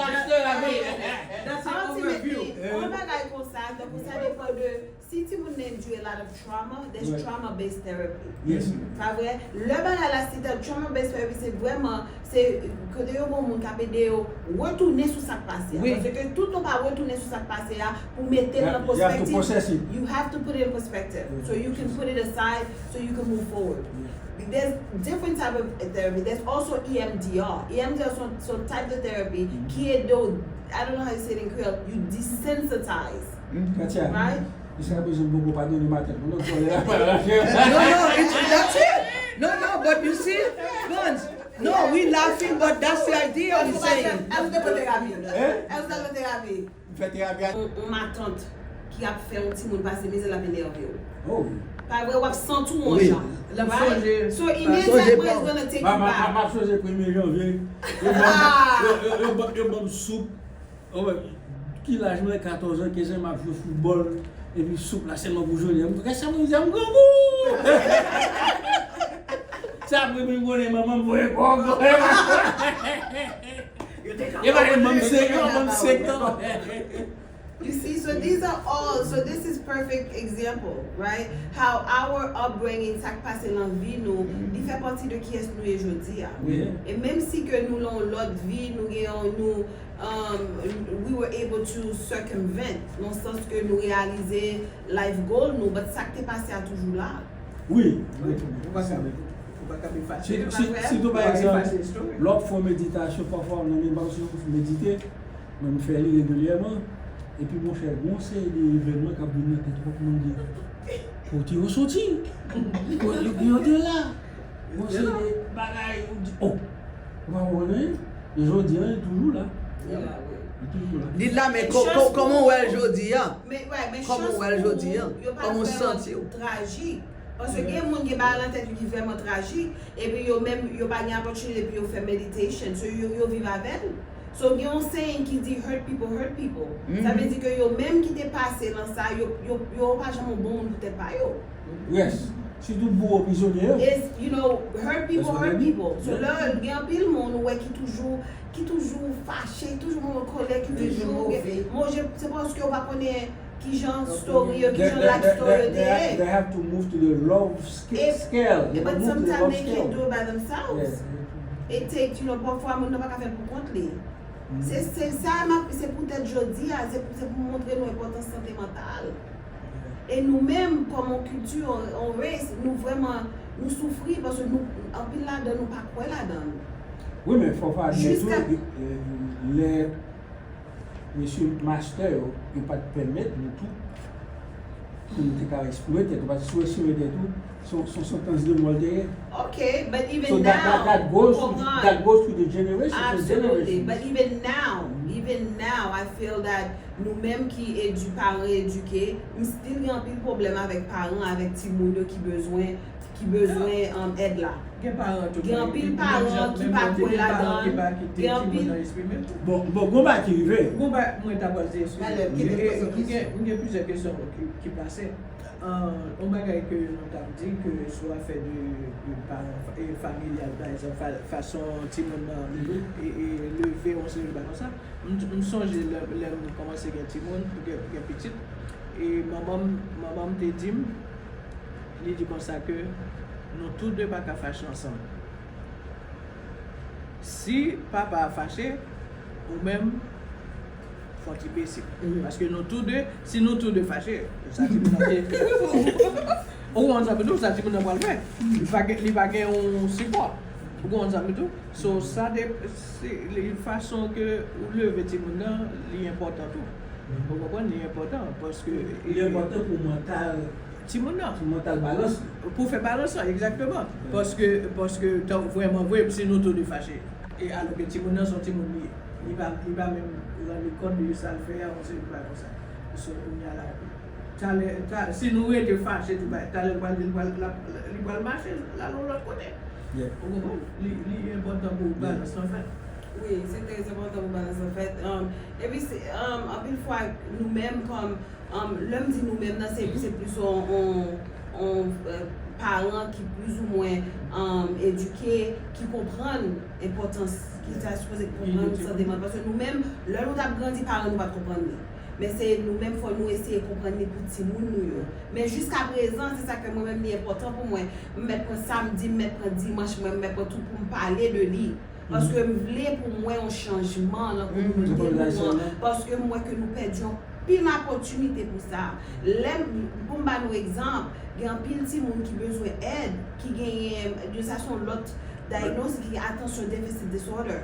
Ultimately, yon bagay konsa, donk sa depan de si timoun nan endure a lot of trauma, there's trauma based therapy. Yes. Pa vre? Lè bagay la se trauma based therapy, se vrèman se kote yo gon moun k ap ede yo retounen sou sa k pase a. Paske tout nou pa retounen sou sa k pase a pou mete l nan pèspektiv. You have to put it in perspective so you can put it aside so you can move forward. There's different type of therapy. There's also E M D R. E M D R se yon type de therapy ki ede w, I don't know how you say it in Creole, you desensitize. Right? Jiska prezan m poko padone matant mwen. Non, sòlè la pa la. No, no, it's, that's it. No, no, but you see, Guns, no, we laughing, but that's the idea I'm saying. Èske w te pran terapi? Hein? Èske w te pran terapi? M fè terapi a. On, on matant ki ap fè yon timoun pase mizè l ap enève w. Oh wi. Pa vre, w ap santi w yon Wi. jan. L ap sonje. So Sonje immediately pa it's w. Gonna take M ap you m ap- m back. ap sonje premye janvye. Yo ban m- yo- yo- yo ban- yo ban m soup. Ou wè, ki laj mwen? Katòz an, kenz an, m ap jwe foutbòl. Epi soup la sèlman pou jodi a. M di, "Kèt sa mwen di a, m grangou!" Sa apre mwen konnen manman m voye kòb. Yo pa te ban m senk an, ban m senk an. You see, so these are all, so this is perfect example, right? How our upbringing, sa k pase nan vi nou, li fè pati de kiyès nou ye jodi a. Wi. E menm si ke nou nan yon lòt vi, nou gen yon, nou, um, we were able to circumvent, nan sans ke nou reyalize life goal nou, but sa k te pase a toujou la. Wi. Ou pa ka, ou pa ka efase. Si, si, sitou pa egzanp, lè w ap fè yon meditasyon, pafwa nan menm pa si w medite, mwen m fè li regilyèman, epi monchè, gon seri de evènman k ap vin nan tèt ou, w ap mande, kote yo soti? Kote yo te la? Gon seri de bagay, ou di, oh, ou pa konprann anyen? E jodi a, li toujou la. Li toujou la. Li la, men ko- ko- kòman w wè l jodi a? Men, right, men Kòman w wè l jodi a? Kòman w santi w? Trajik. Paske gen moun gen bagay nan tèt yo ki vrèman trajik, epi yo menm, yo pa gen opportunity pou yo fè meditation. So, yo, yo viv avè l. So, gen yon saying ki di hurt people hurt people. Sa vle di ke yo menm ki te pase nan sa, yo, yo, yo pa janm yon bon moun pou tèt pa yo. Yes. Sitou bouro prizonye yo. Is, you know, hurt people hurt people. So, lè gen anpil moun ou wè ki toujou, ki toujou fache, toujou an kòlè, ki toujou gen, se paske yo pa konnen kijan story yo, kijan life story yo te ye. They have to move to the love scale. E but sometimes they can't do it by themselves. It takes, you know, pafwa moun nan pa ka fè l pou kont li. Se, se sa m ap, se poutèt jodi a, se pou, se pou montre nou enpòtans sante mantal. E nou menm, kòm yon kilti, yon, yon race, nou vrèman, nou soufri paske nou, anpil ladan nou pa kwè ladan l. Wi, men fò w admèt tou, lè mesye mastè yo, yo pa t pèmèt nou tou pou nou te ka eksprime tèt nou. Paske si w eksprime tèt ou, se yon santans de mò l te ye. Ok, but even now, that, that, that goes through the generation to generation. But even now, even now, I feel that nou menm ki edu, paran edike, m still gen anpil pwoblèm avèk paran, avèk timoun yo ki bezwen, ki bezwen um, èd la. Gen paran tou. Gen anpil paran ki pa kwè ladan. Gen anpil. Bon, bon, gon bagay ki rive. Gon bagay, mwen ta pral di, eskize. M gen plizyè kesyon ki, ki pase. Yon bagay ke nou t ap di ke sou afè de, de paran familyal, pa egzanp, fason timoun nan leve, yon seri de bagay konsa. M sonje lè m kòmanse gen timoun, gen pitit, e manman m te di m, li di konsa ke nou tou de pa ka fache ansanm. Si papa a fache, ou menm, fò w ti bese. Paske nou tou de, si nou tou de fache, sa timoun nan te. Ou konprann sa m di w, sa timoun nan pral fè. Li pa gen, li pa gen yon sipò. Ou konprann sa m di w? So, sa de, se, li, fason ke ou leve timoun nan, li enpòtan tou. Ou konprann? Li enpòtan, paske. Li enpòtan pou mantal timoun nan. Pou mantal balans li. Pou fè balans lan, egzakteman. Paske, paske, vrèman vre, si nou tou de fache, e alò ke timoun nan se yon timoun li ye, li pa, li pa menm rann li kont de sa l fè a, yon seri de bagay konsa. So, kounye a la, talè, si nou rete fache tou, talè l pral di l pral, li pral mache, l al yon lòt kote. Ou konprann? Li, li enpòtan pou balans lan fèt. Wi, se trè enpòtan pou balans lan fèt. Epi, anpil fwa, nou menm kòm Lè m di nou menm nan, se plis yon paran ki plizoumwen edike, ki konprann enpòtans, ki ta sipoze konprann sante mantal. Paske nou menm, lè nou t ap grandi, paran nou pa t konprann li. Men se nou menm, fò nou eseye konprann li pou timoun nou yo. Men jiskaprezan, se sa ke mwen menm, li enpòtan pou mwen. M mèt pran sa m di, m mèt pran dimanch mwen, m mèt pran tout pou m pale de li. Paske m vle pou m wè yon chanjman nan kominote nou an. Paske m wè ke nou pèdi anpil opòtinite pou sa. Lè m, pou m ba nou egzanp, gen anpil timoun ki bezwen èd, ki genyen, sa se yon lòt diagnosis ki gen attention deficit disorder.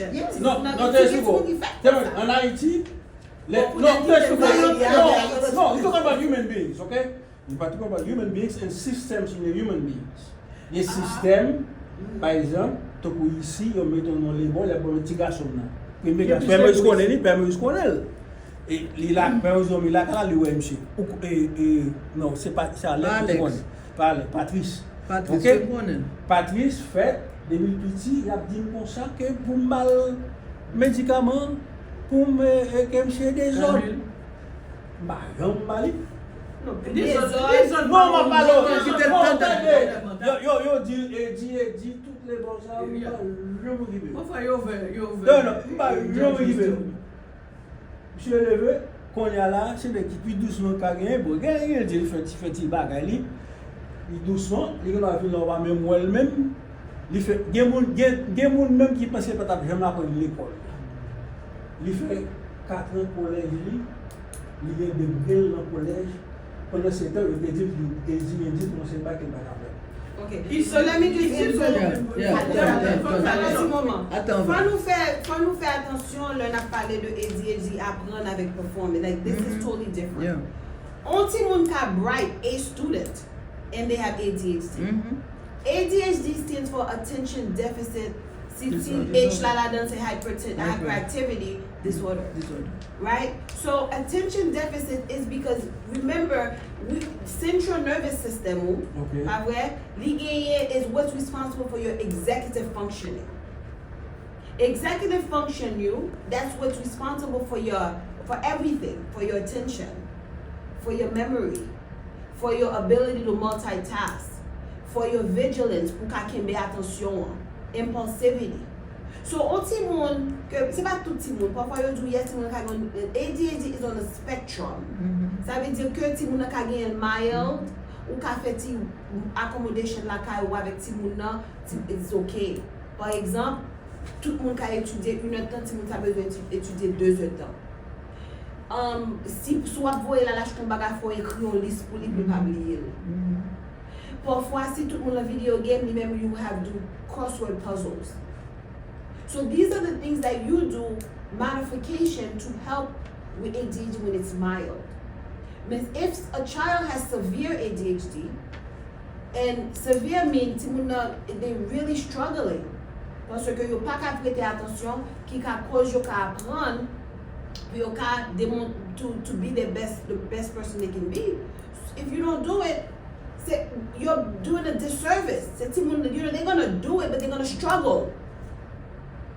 question. Yes. Non, Nan non, ki tè ti sou moun ki fè Tè sa. An Ayiti, Bon, non, pou tè nèg sou ki te non, fè non, we talking about human beings, okay? We talking about human beings and systems in the human beings. Gen sistèm, pa egzanp, tankou isi, yo mete yon non lebò, y ap ban ti gason nan. Premye klas, Pè Moyiz konnen li, Pè Moyiz konnen l. E li la, Pè Moyiz di, li lakay la, li wè misye. Ou, e, e, non, se pa, se Alex ki konnen. Pa Alex, Patrice. Patrice, ok, konnen. Patrice fèt, depi l piti, y ap di m konsa ke pou m ba l medikaman, pou m, e, e, ke misye dezòd. M pa janm ba li. Non, dezòd, Non, m ap pale w. Kite l tande. Yo, yo, yo di, e, di, e, di, tout lebò sa, m pa janm okipe. Bon, fwa yo vè, yo vè. Non, non, m pa janm okipe. Misye leve, kounye a la, se nèg ki pi dousman ka genyen. Bon, gen, gen, li fè ti, fè ti bagay li. Li dousman, li gen dwa vin la, w pa menm wè l menm. Li fè, gen moun, gen, gen moun menm ki panse l pa t ap janm aprann lekòl. Li fè katran kolèj li, li gen de bril nan kolèj. Pandan se tan, yo te di l, te di, yo di l, se bagay ke l pa ka fè. Ok. So let me just Yeah, yeah, yeah, yeah. Attends, attends, attends, attends. Attends, attends. Fò nou fè, fò nou fè atansyon lè n ap pale de A D H D aprann avèk performing. Like, this is totally different. Yeah. On timoun ka bright, A student, and they have A D H D. Mhm. A D H D stands for attention deficit, si Disorder. H la ladan se hyperten- Hyper- hyperactivity disorder. Disorder. Right? So attention deficit is because, remember, we, central nervous system ou, Ok. pa vre, li genyen is what's responsible for your executive functioning. Executive function you, that's what's responsible for your for everything, for your attention, for your memory, for your ability to multitask, for your vigilance, pou ka kenbe atansyon an, impulsivity. So, on timoun, ke, se pa tout timoun, pafwa yo di w, yes, timoun nan ka gen, A D H D is on a spectrum. Sa vle di ke timoun nan ka genyen mild, ou ka fè ti accommodation lakay ou avèk timoun nan, ti, it's okay. Pa egzanp, tout moun ka etidye inèdtan, timoun sa bezwen eti-, etidye dezèdtan. Um, si, si w ap voye l al achte yon bagay, fò w ekri yon lis pou li, pou l pa bliye l. Pafwa, si tout moun nan video game, li menm, you have do crossword puzzles. So these are the things that you do modification to help with A D H D when it's mild. But if a child has severe A D H D, and severe mean timoun nan, they really struggling. Paske yo pa ka prete atansyon, ki ka koz yo ka aprann pou yo ka demon-, to, to be the best, the best person they can be. If you don't do it, se, you're doing a disservice. Se timoun, you know, they're gonna do it, but they're gonna struggle.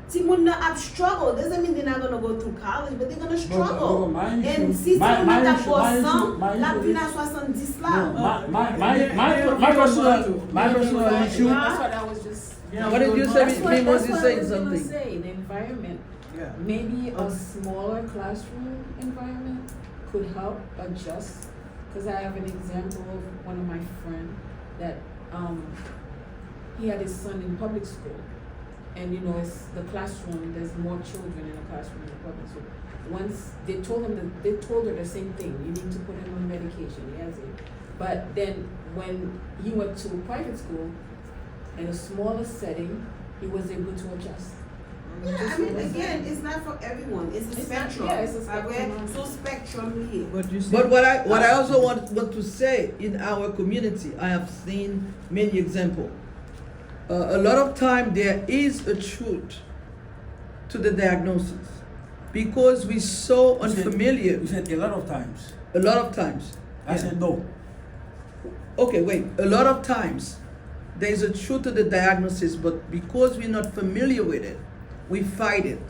Timoun nan ap struggle. Doesn't mean they're not gonna go through college, but they're gonna struggle. And si timoun nan t ap bò san, l ap vin a swasanndis la. My, my, my, my personal, my personal issue. That's what I was just. What did you say? That's what, Mimo's that's is what I saying was gonna something. Say, the environment. Yeah. Maybe a smaller classroom environment could help adjust. Because I have an example of one of my friend that um, he had his son in public school, and you know, it's the classroom. There's more children in the classroom in the public school. Once they told him that they told her the same thing. You need to put him on medication. He has it. But then when he went to private school, in a smaller setting, he was able to adjust. Yeah, I mean, again, it's not for everyone. It's a It's not- spectrum. Yeah, it's a Pa vre? Spectrum. Se yon spectrum li ye. But you see, But what I what I also want, want to say, in our community, I have seen many examples. Uh, a lot of time there is a truth to the diagnosis because we so You said- unfamiliar. You said a lot of times. A lot of times. I Yeah. Said no. Okay, wait. A lot of times, there is a truth to the diagnosis, but because we're not familiar with it, we fight it.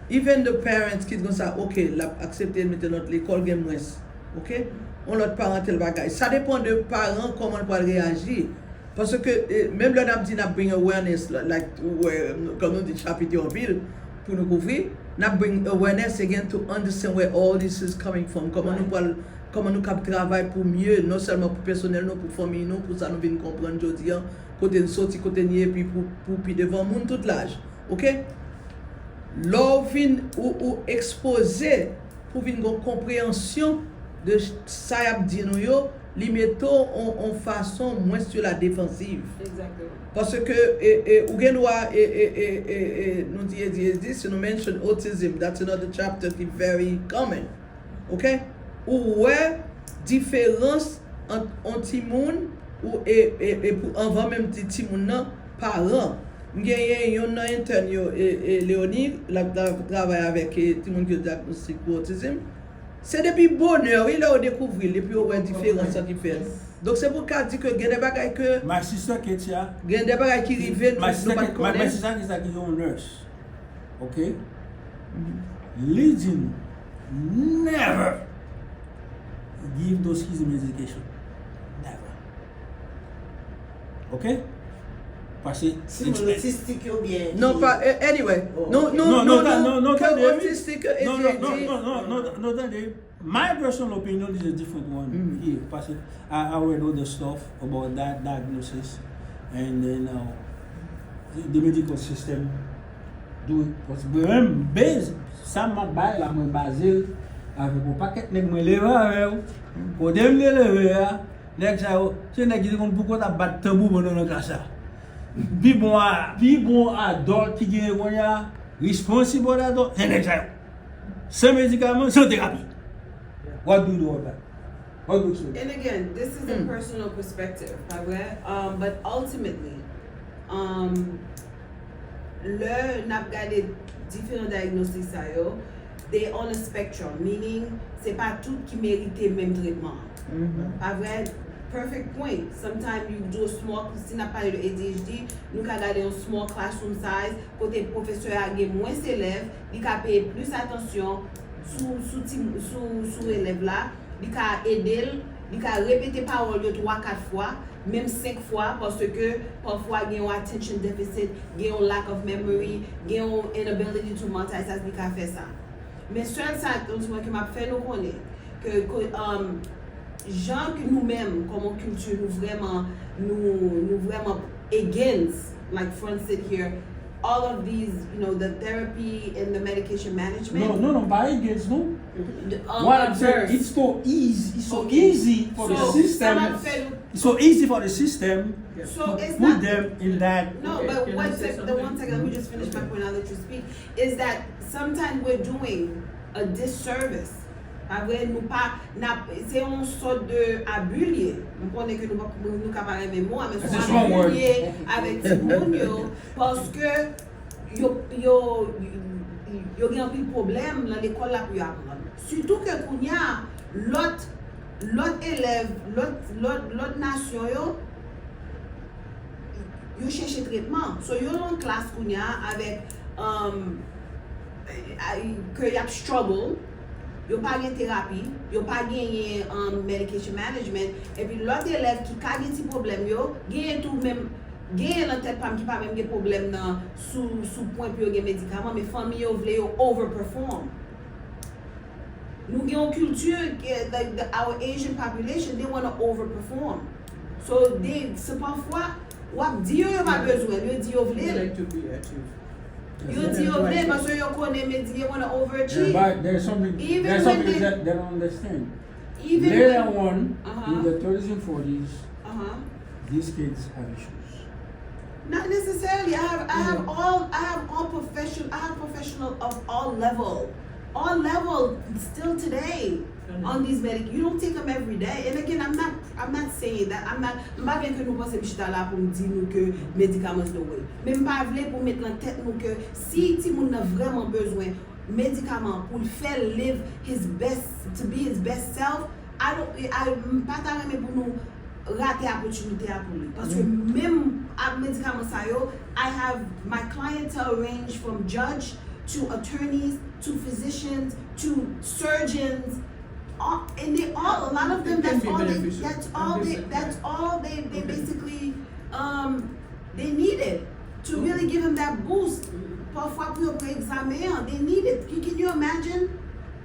Even the parents ki di konsa, ok, l ap aksepte l mete l nan lòt lekòl, gen mwens. Ok? Yon lòt paran, tèl bagay. Sa depann de paran, kòman l pral reyaji. Paske, eh, menm lè n ap di n ap bring awareness, la- like, ou wè, kòm nou di, chapit yo anpil, pou nou kouvri, n ap bring awareness again to understand where all this is coming from. Kòman nou pral, kòman nou kab travay pou mye, non sèlman pou pèsonèl nou, pou fanmiy nou, pou sa nou vin konprann jodi a, kote n soti, kote n ye, epi pou, pou pi devan, moun tout laj. Ok? Lè w vin, ou, ou ekspoze pou vin gen yon konpreyansyon de sa y ap di nou yo, li mete w on, on fason mwens sur la défensive. Exactly. Paske e, e, ou gen dwa, e, e, e, e, e, nou di A D H D, si nou mention autism, that's another chapter ki very common. Ok? Ou wè diferans ant on timoun ou e, e, e pou anvan menm di timoun nan, paran. M genyen youn nan intern yo, e, e, Leonie, l ap tra- travay avèk e, timoun ki yo dyagnostik pou autism. Se depi bonè, wi, lè yo dekouvri l, epi yo wè diferans lan ki fèt. Donk, se pou ka di ke gen de bagay ke. My sister Ketia. Gen de bagay ki rive, nou, nou pa t konnen. My sister Ketia ki yon nurse. Ok? Li di nou, never give those kids medication. Never. Ok? Paske. Timoun otistik yo byen. Non, pa, eh, anyway. Oh, Non, ok. non, Non, non, non, non, non, ke tande, wi. otistik, ke Non, non, non, A D H D. Non, non, non, non, non, tande. My personal opinion is a different one here. Paske I, I read all the stuff about that diagnosis and then uh, the medical system do it. Paske mwen menm, base, sa m ap bay la, mwen baze l avèk yon pakèt nèg mwen leve avè yo. Kote m te leve a, nèg sa yo, se nèg ki te konn poukont ap bat tanbou pandan nan klas la. Pi bon a, pi bon adult ki genyen kounye a, responsible adult, se nèg sa yo. San medikaman, san terapi. What do you do about that? What do you do? And again, this is a personal perspective, pa vre? Um, but ultimately, um, lè n ap gade diferan diagnostic sa yo, they on a spectrum, meaning se pa tout ki merite menm tretman an. Pa vre? Perfect point. Sometimes you do a small, si n ap pale de A D H D, nou ka gade yon small classroom size, kote pwofesè a gen mwens elèv, li ka peye plis atansyon, sou, sou, ti, sou, sou elèv la, li ka ede l, li ka repete pawòl yo twa, kat fwa, menm senk fwa, paske pafwa gen yon attention deficit, gen yon lack of memory, gen yon inability to multitask, li ka fè sa. Men sèl sa, yon ti mwen ke m ap fè nou konnen, ke, ke, um, jan ke nou menm, kòm yon kilti, nou vrèman, nou, nou vrèman against, like Francis here, all of these, you know, the therapy and the medication management. Non, non, non, pa against, non. The, um, What I'm saying, adverse. It's so easy, it's so Okay. easy for the So, system. sa m ap fè nou It's so easy for the system So, to it's put not- them in that. No, Okay, but can one I say sec, the something? one second, let me just finish my Okay. point, I'll let you speak, is that sometimes we're doing a disservice. Pa vre, nou pa, n ap, se yon sòt de abi l ye. M konnen ke nou pa, nou ka pa renmen mo a, men That's se a yon strong abi word. l ye avèk timoun yo, paske yo, yo, yo gen anpil pwoblèm nan lekòl la pou yo aprann. Sitou ke kounye a, lòt, lòt elèv, lòt, lòt, lòt nasyon yo, yo chèche tretman. So, yo nan klas kounye a avèk, um, a- ke y ap struggle, yo pa gen terapi, yo pa genyen, um, medication management, epi lòt elèv ki ka gen ti pwoblèm yo, genyen tou menm, genyen nan tèt pa m ki pa menm gen pwoblèm nan sou, sou pwen pou yo gen medikaman, men fanmi yo vle yo overperform. Nou gen yon kilti, ke, like, the, our Asian population, they wanna overperform. So, they, se pafwa, w ap di yo, yo pa bezwen, yo di yo vle They l. like to be achieved. Yo di yo vle, paske yo konnen, men they wanna Yeah, overachieve. but there's something, Even there's when something they- that they don't understand. Even Later when- on, Uh-huh. in the thirties and forties, Uh-huh. these kids have issues. Not necessarily. I have, I have Mm. all, I have all profession, I have professional of all level, all level still today on these medic. You don't take them every day. And again, I'm not, I'm not saying that. I'm not. M pa vle ke nou panse m chita la pou m di nou ke medikaman is the way. Men m pa vle pou met nan tèt nou ke si timoun nan vrèman bezwen medikaman pou l fè l live his best, to be his best self, I don't, I, m pa ta renmen pou nou rate opòtinite a pou li. Paske menm ak medikaman sa yo, I have my clientele range from judge to attorneys to physicians to surgeons. All, and they all, a lot of them, that's all they, that's all they, that's all they, they basically, um, they needed to really give them that boost. Pafwa pou yo pran egzamen an, they need it. Can, can you imagine?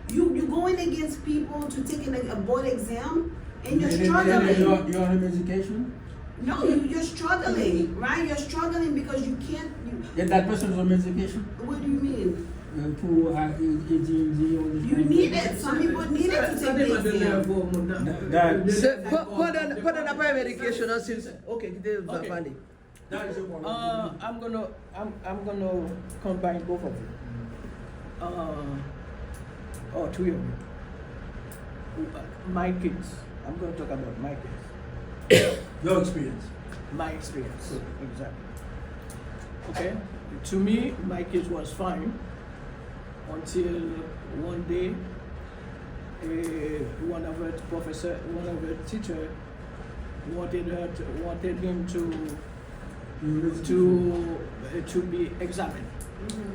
You, you going against people to take an, a board exam and you're And- and- and struggling. You're, you're on a medication? No, you, you're struggling, right? You're struggling because you can't. You, Yet that person is on medication? What do you mean? Uh, pour uh, A D H D, all these You need it. Some people need it to take the exam. That- Se- pa- Pandan pandan n ap pale medication an, si l- ok, kite l Ok. pale. That is a problem. Uh, I'm gonna I'm, I'm gonna combine both of you. Uh, or three of you. Uh, My kids. I'm gonna talk about my kids. Your experience. My experience. Exactly. Okay. To me, my kids was fine until one day, uh, one of her professor, one of her teacher wanted her to, wanted him to to to be examined.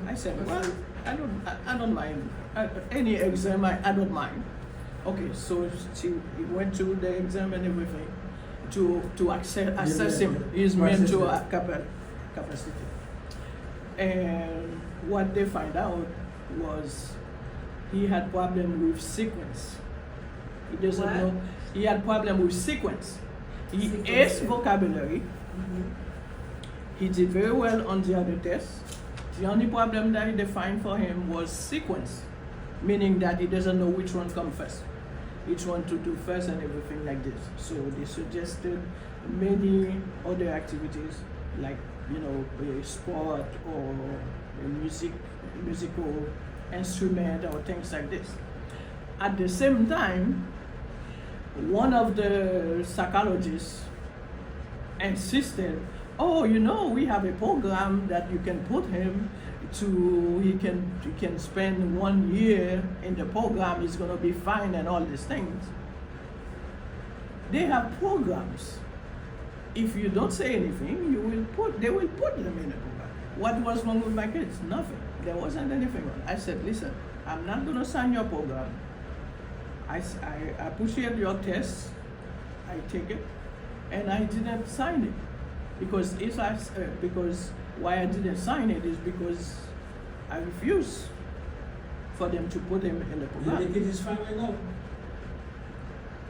I said, well, I don't I, I don't mind uh, any exam. I, I don't mind. Okay, so she went to the exam and everything to to access, assess him, his mental capa- capacity. And what they find out was he had problem with sequence. He doesn't What? Know. He had problem with sequence. He Sequence, ace yeah. Vocabulary. He did very well on the other test. The only problem that they find for him was sequence, meaning that he doesn't know which one come first, which one to do first, and everything like this. So they suggested many other activities, like, you know, a sport or a music, musical instrument or things like this. At the same time, one of the psychologists insisted, oh, you know, we have a program that you can put him to, he can, he can spend one year in the program, he's going to be fine and all these things. They have programs. If you don't say anything, you will put, they will put them in a program. What was wrong with my kids? Nothing. There wasn't anything wrong. I said, "Listen, I'm not going to sign your program. I, s- I appreciate your test. I take it." And I didn't sign it. Because if I, s- uh, because why I didn't sign it is because I refuse for them to put him in the program. The kid is fine right now.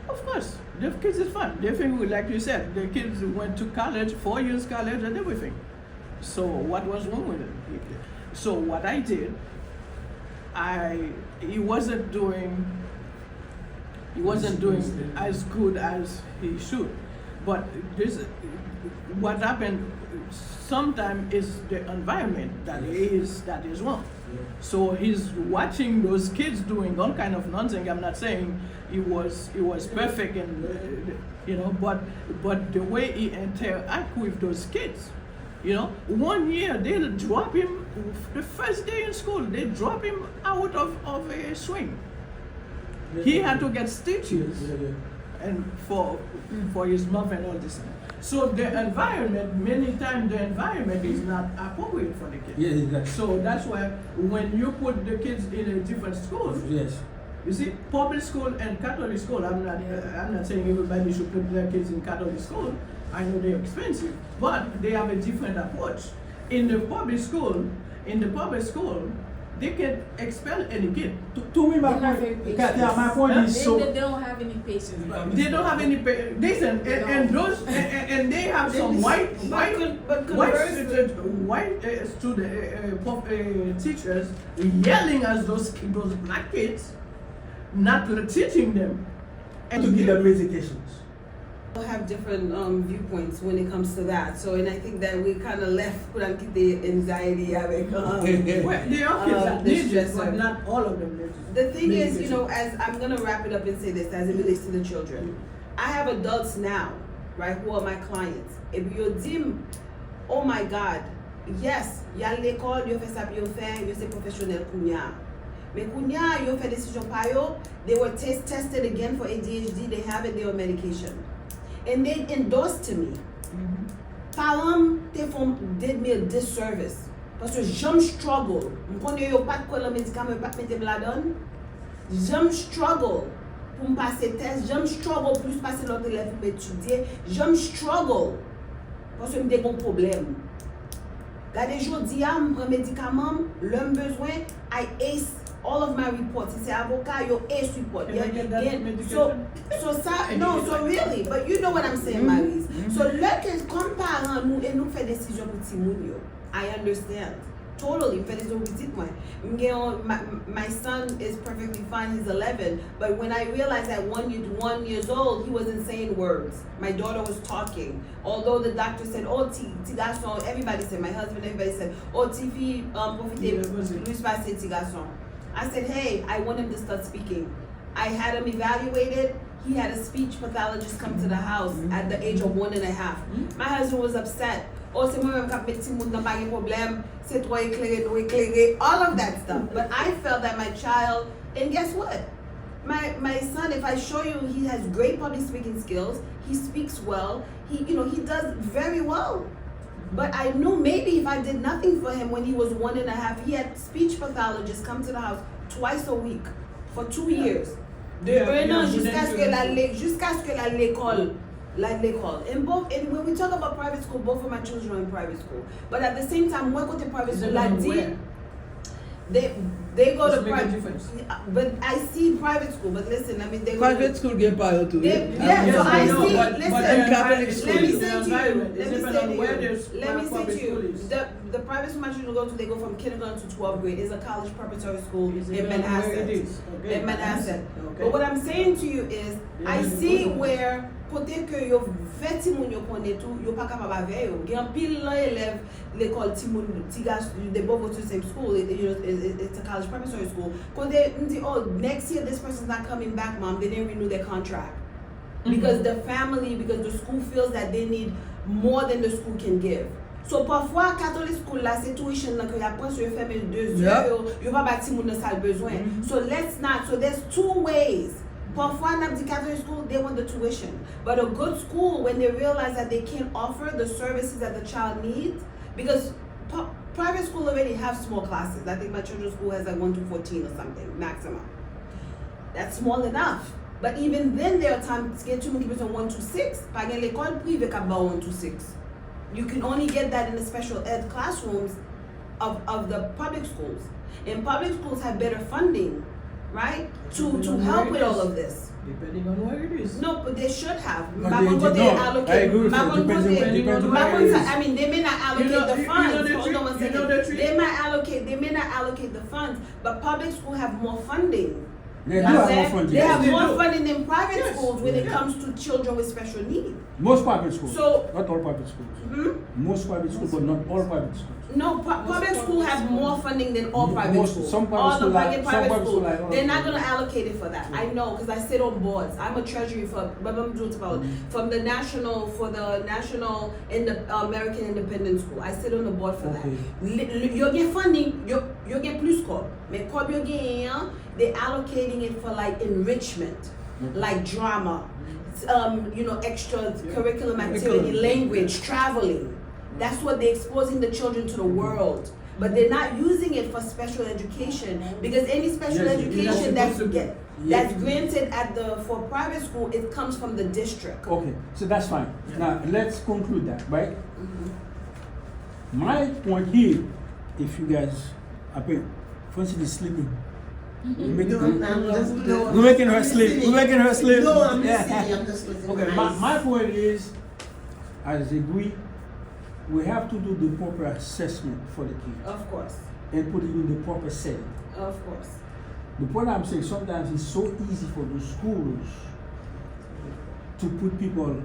Of course, the kids is fine. They think, like you said, the kids went to college, four years college and everything. So what was wrong with it? So what I did, I he wasn't doing he wasn't doing as good as he should. But this what happened sometimes is the environment that is that is wrong. So he's watching those kids doing all kind of nonsense. I'm not saying he was he was perfect and uh, you know, but but the way he interact with those kids, you know, one year they drop him the first day in school. They drop him out of of a swing. He had to get stitches and for for his mouth and all this. So the environment, many times the environment is not appropriate for the kids. Yeah, exactly. So that's why when you put the kids in a different school, yes, you see, public school and Catholic school, I'm not, I'm not saying everybody should put their kids in Catholic school. I know they're expensive, but they have a different approach. In the public school, in the public school, they can expel any kid. To, to me, my point, Katia, my point is so. They, they don't have any patience. They don't have any pa- listen, and, and those and, and, and they have some white white white student, white uh, student uh, uh, teachers yelling at those those black kids, not teaching them and to give them medications. People have different um, viewpoints when it comes to that. So, and I think that we kind of left, pou n kite anxiety avec um, Well, they all kids um, that need it, but not all of them need it. The thing is, you know, as I'm going to wrap it up and say this as it relates to the children. I have adults now, right, who are my clients. Epi yo di m, "Oh my God, yes, y al lekòl, yo fè sa pou yo fè, yo se pwofesyonèl kounye a." Men kounye a, yo fè desizyon pa yo, they were tes- tested again for A D H D, they have it, they on medication. And they endorsed to me. Paran m te fè m, did me a disservice. Paske jan m struggle, m konnen yo pa t kwè nan medikaman, yo pa t mete m ladan l. Jan m struggle pou m pase tès, jan m struggle plis pase lòt elèv pou m etidye, jan m struggle paske m te gen pwoblèm. Gade jodi a, m pran medikaman m, lè m bezwen, I ace all of my reports. Si se avoka, yo ace report. Can I get that medication? So, so sa, no, so really, but you know what I'm saying, Maryse. So lè ke kòm paran nou e nou fè desizyon pou timoun yo, I understand. Totally, m fè desizyon pou pitit mwen. M gen yon, my, my son is perfectly fine, he's eleven. But when I realized at one, year, one years old, he wasn't saying words. My daughter was talking. Although the doctor said, "Oh, ti, ti gason," everybody said, my husband, everybody said, "Oh, ti fi, um, pwofite plis pase ti gason." I said, "Hey, I want him to start speaking." I had him evaluated. He had a speech pathologist come to the house at the age of one and a half. My husband was upset. "Oh, se mwen menm k ap met timoun nan, pa gen pwoblèm. Se twò eklere nou eklere." All of that stuff. But I felt that my child, and guess what? My, my son, if I show you, he has great public speaking skills. He speaks well. He, you know, he does very well. But I knew maybe if I did nothing for him when he was one and a half, he had speech pathologists come to the house twice a week for two years. De un an jusqu'à ce que la, jusqu'à ce que la l'école, la l'école. And both, and when we talk about private school, both of my children are in private school. But at the same time, mwen kote private school la di, they, they go to private, but I see private school, but listen, let me, they go to Private school gen paran tou, wi. Yeah, so I see, listen, Catholic let me school. Say to you, let me say to you, let me say to you, the, the private school my children go to, they go from kindergarten to twelfth grade. It's a college preparatory school in Manhasset. In Manhasset. But what I'm saying to you is, I see where kote ke yo fè timoun yo konnen tou, yo pa kapab avè yo. Gen anpil nan elèv lekòl timoun, ti gason, they both go to the same school, it, you know, it, it, it's a college preparatory school. Kote m di, "Oh, next year this person's not coming back, mom, they didn't renew their contract." Because the family, because the school feels that they need more than the school can give. So pafwa Catholic school la se tuition nan ke y ap pran, so yo fèmen de zye yo, yo pa bay timoun nan sa l bezwen. So let's not, so there's two ways. Pafwa n ap di Catholic school, they want the tuition. But a good school, when they realize that they can't offer the services that the child needs, because Pu- private school already have small classes. I think my children's school has like one to fourteen or something maximum. That's small enough. But even then, there are times gen timoun ki bezwen one to six. Pa gen lekòl prive k ap ba w one to six. You can only get that in the special ed classrooms of, of the public schools. And public schools have better funding, right? To, to help with all of this. Depending on where it is. No, but they should have. No, Mpa they- konn kote no, they I allocate. agree with Mpa you. konn Depends on- kote. depends on Mpa where konn it sa. Is. I mean, they may not You allocate know, the you, you funds. Know the Hold trick, on one you know second. the trick. They might allocate. They may not allocate the funds, but public school have more funding. They do You know what I'm have more saying? funding. They have Yes, they more do. Funding than private Yes, schools when it yeah. Comes to children with special needs. Most private schools. So- Not all private schools. Hmm? Most private schools, but not all private schools. No, pu- public school have more funding than all private Most- schools. some private All the school like- private, some private private school, school like- they're not gonna allocate it for that. I know, because I sit on boards. I'm a treasury for, but I'm doing about Mm-hmm. from the national, for the national in the American Independent School. I sit on the board for that. Okay. Li- li- Yo gen funding, yo, yo gen plis kòb. Men kòb yo genyen an, they allocating it for like enrichment, Mm-hmm. like drama, um, you know, extracurricular activity, Curriculum. Language, traveling. That's what they're exposing the children to the world. But they're not using it for special education because any special Yes, education it's that's supposed to be. get, Yes. That's granted at the for private school, it comes from the district. Okay, so that's fine. Yeah. Now let's conclude that, right? Mhm. My point here, if you guys, I think Francine is sleeping. We're making, No, I'm, I'm just, no, we're making her sleep. We're making her sleep. No, I'm Yeah. listening. I'm just closing Okay, my my, eyes. My point is, I agree, we have to do the proper assessment for the kids Of course, and put it in the proper setting. Of course. The point I'm saying, sometimes it's so easy for the schools to put people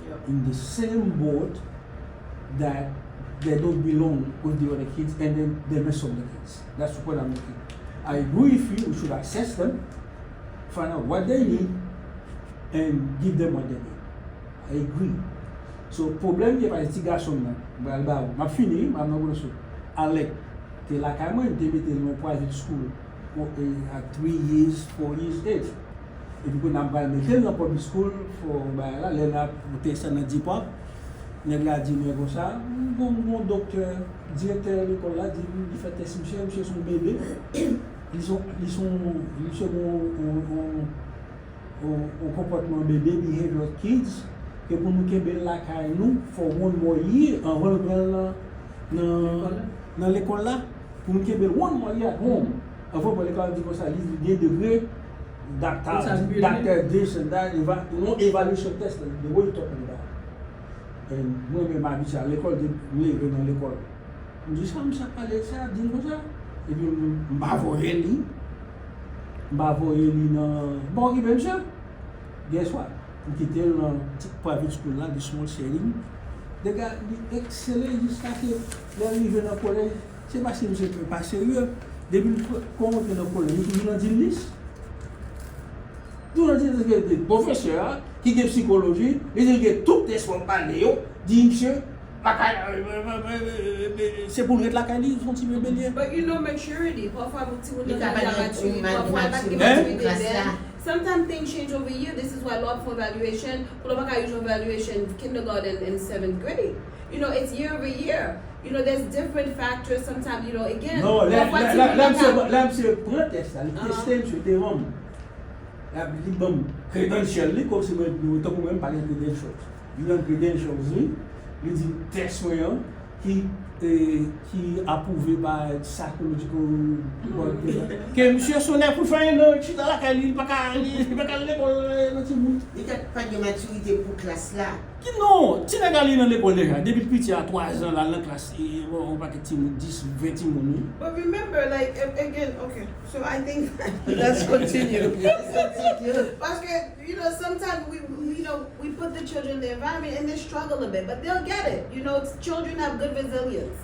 Yep. in the same boat that they don't belong with the other kids and then they mess up the kids. That's the point I'm making. I agree with you, we should assess them, find out what they need, and give them what they need. I agree. So, pwoblèm ki pase ti gason m nan, m pral ba ou. M ap fini, wi, m ap nan pwoblèm sou. Alec, te lakay mwen, m te mete l nan private school for, eh, at three years, four years age. Epi kounye a m pral mete l nan public school for bagay la, lè n ap te sa nan Depop, nèg la di mwen konsa, m gon, m gon doktè, direktè lekòl la di m, li fè tès misye, misye se yon bebe, li se yon, li se yon, misye gon yon, yon, yon, yon konpòtman bebe, behavior kids, ke pou nou kenbe l lakay nou for one more year anvan l pran l nan, nan, nan lekòl la. Pou nou kenbe l one more year at home. Anvan pou lekòl di konsa, li gen degre doctor, Konsa, doctor this and that, eva, yon evaluation test, the way you talking about. And mwen menm abitye al lekòl, depi m leve nan lekòl. M di sa, misye ap pale, sa ap di l konsa. Epi m, m pa voye li. M pa voye li nan, m pa okipe misye. Guess what? M kite l nan ti private school la, the small setting. Nèg la, li eksele jiskaske lè l rive nan kolèj, se paske misye pa serye. Depi l pr- kontre nan kolèj, li toujou nan din lis. Toujou nan din lis, gen pwofesè a, ki gen psikoloji, li di l gen tout tès w ap pale yo, di misye, pa ka, se pou l ret lakay li, se yon ti bebe li ye. But you know maturity. Pafwa pou timoun Li nan ka vin pa a gen maturity, yon mad- pafwa l pa gen maturity maturity klas dè. La. Sometimes things change over year. This is why lò ap fè evaluation. Pou lò pa ka use evaluation kindergarten and seventh grade. You know, it's year over year. You know, there's different factors. Sometimes, you know, again, Non, lè pafwa lè- timoun lè- lè nan misye ka- lè misye pran tès la, li Ah. Teste misye devan m. L ap li ban m credential li, kòmsi mwen, tankou mwen m pa gen credentials. Li ban m credentials li, li di tès mwen an ki, e, ki apwouve pa psychological board. Ke misye sonè pou fè yon nan chita lakay li, li pa ka, li, li pa ka al lekòl, e, nan timoun. Li ka pa gen matirite pou klas la. Ki non, ti nèg la li nan lekòl deja, depi l piti a twa zan l al nan klas, e, bon, yon pakèt timoun, dis, ven timoun, wi. But remember, like, a- again, okay, so I think let's continue. Paske, you know, sometimes we, we, you know, we put the children in the environment and they struggle a bit, but they'll get it. You know, children have good resilience.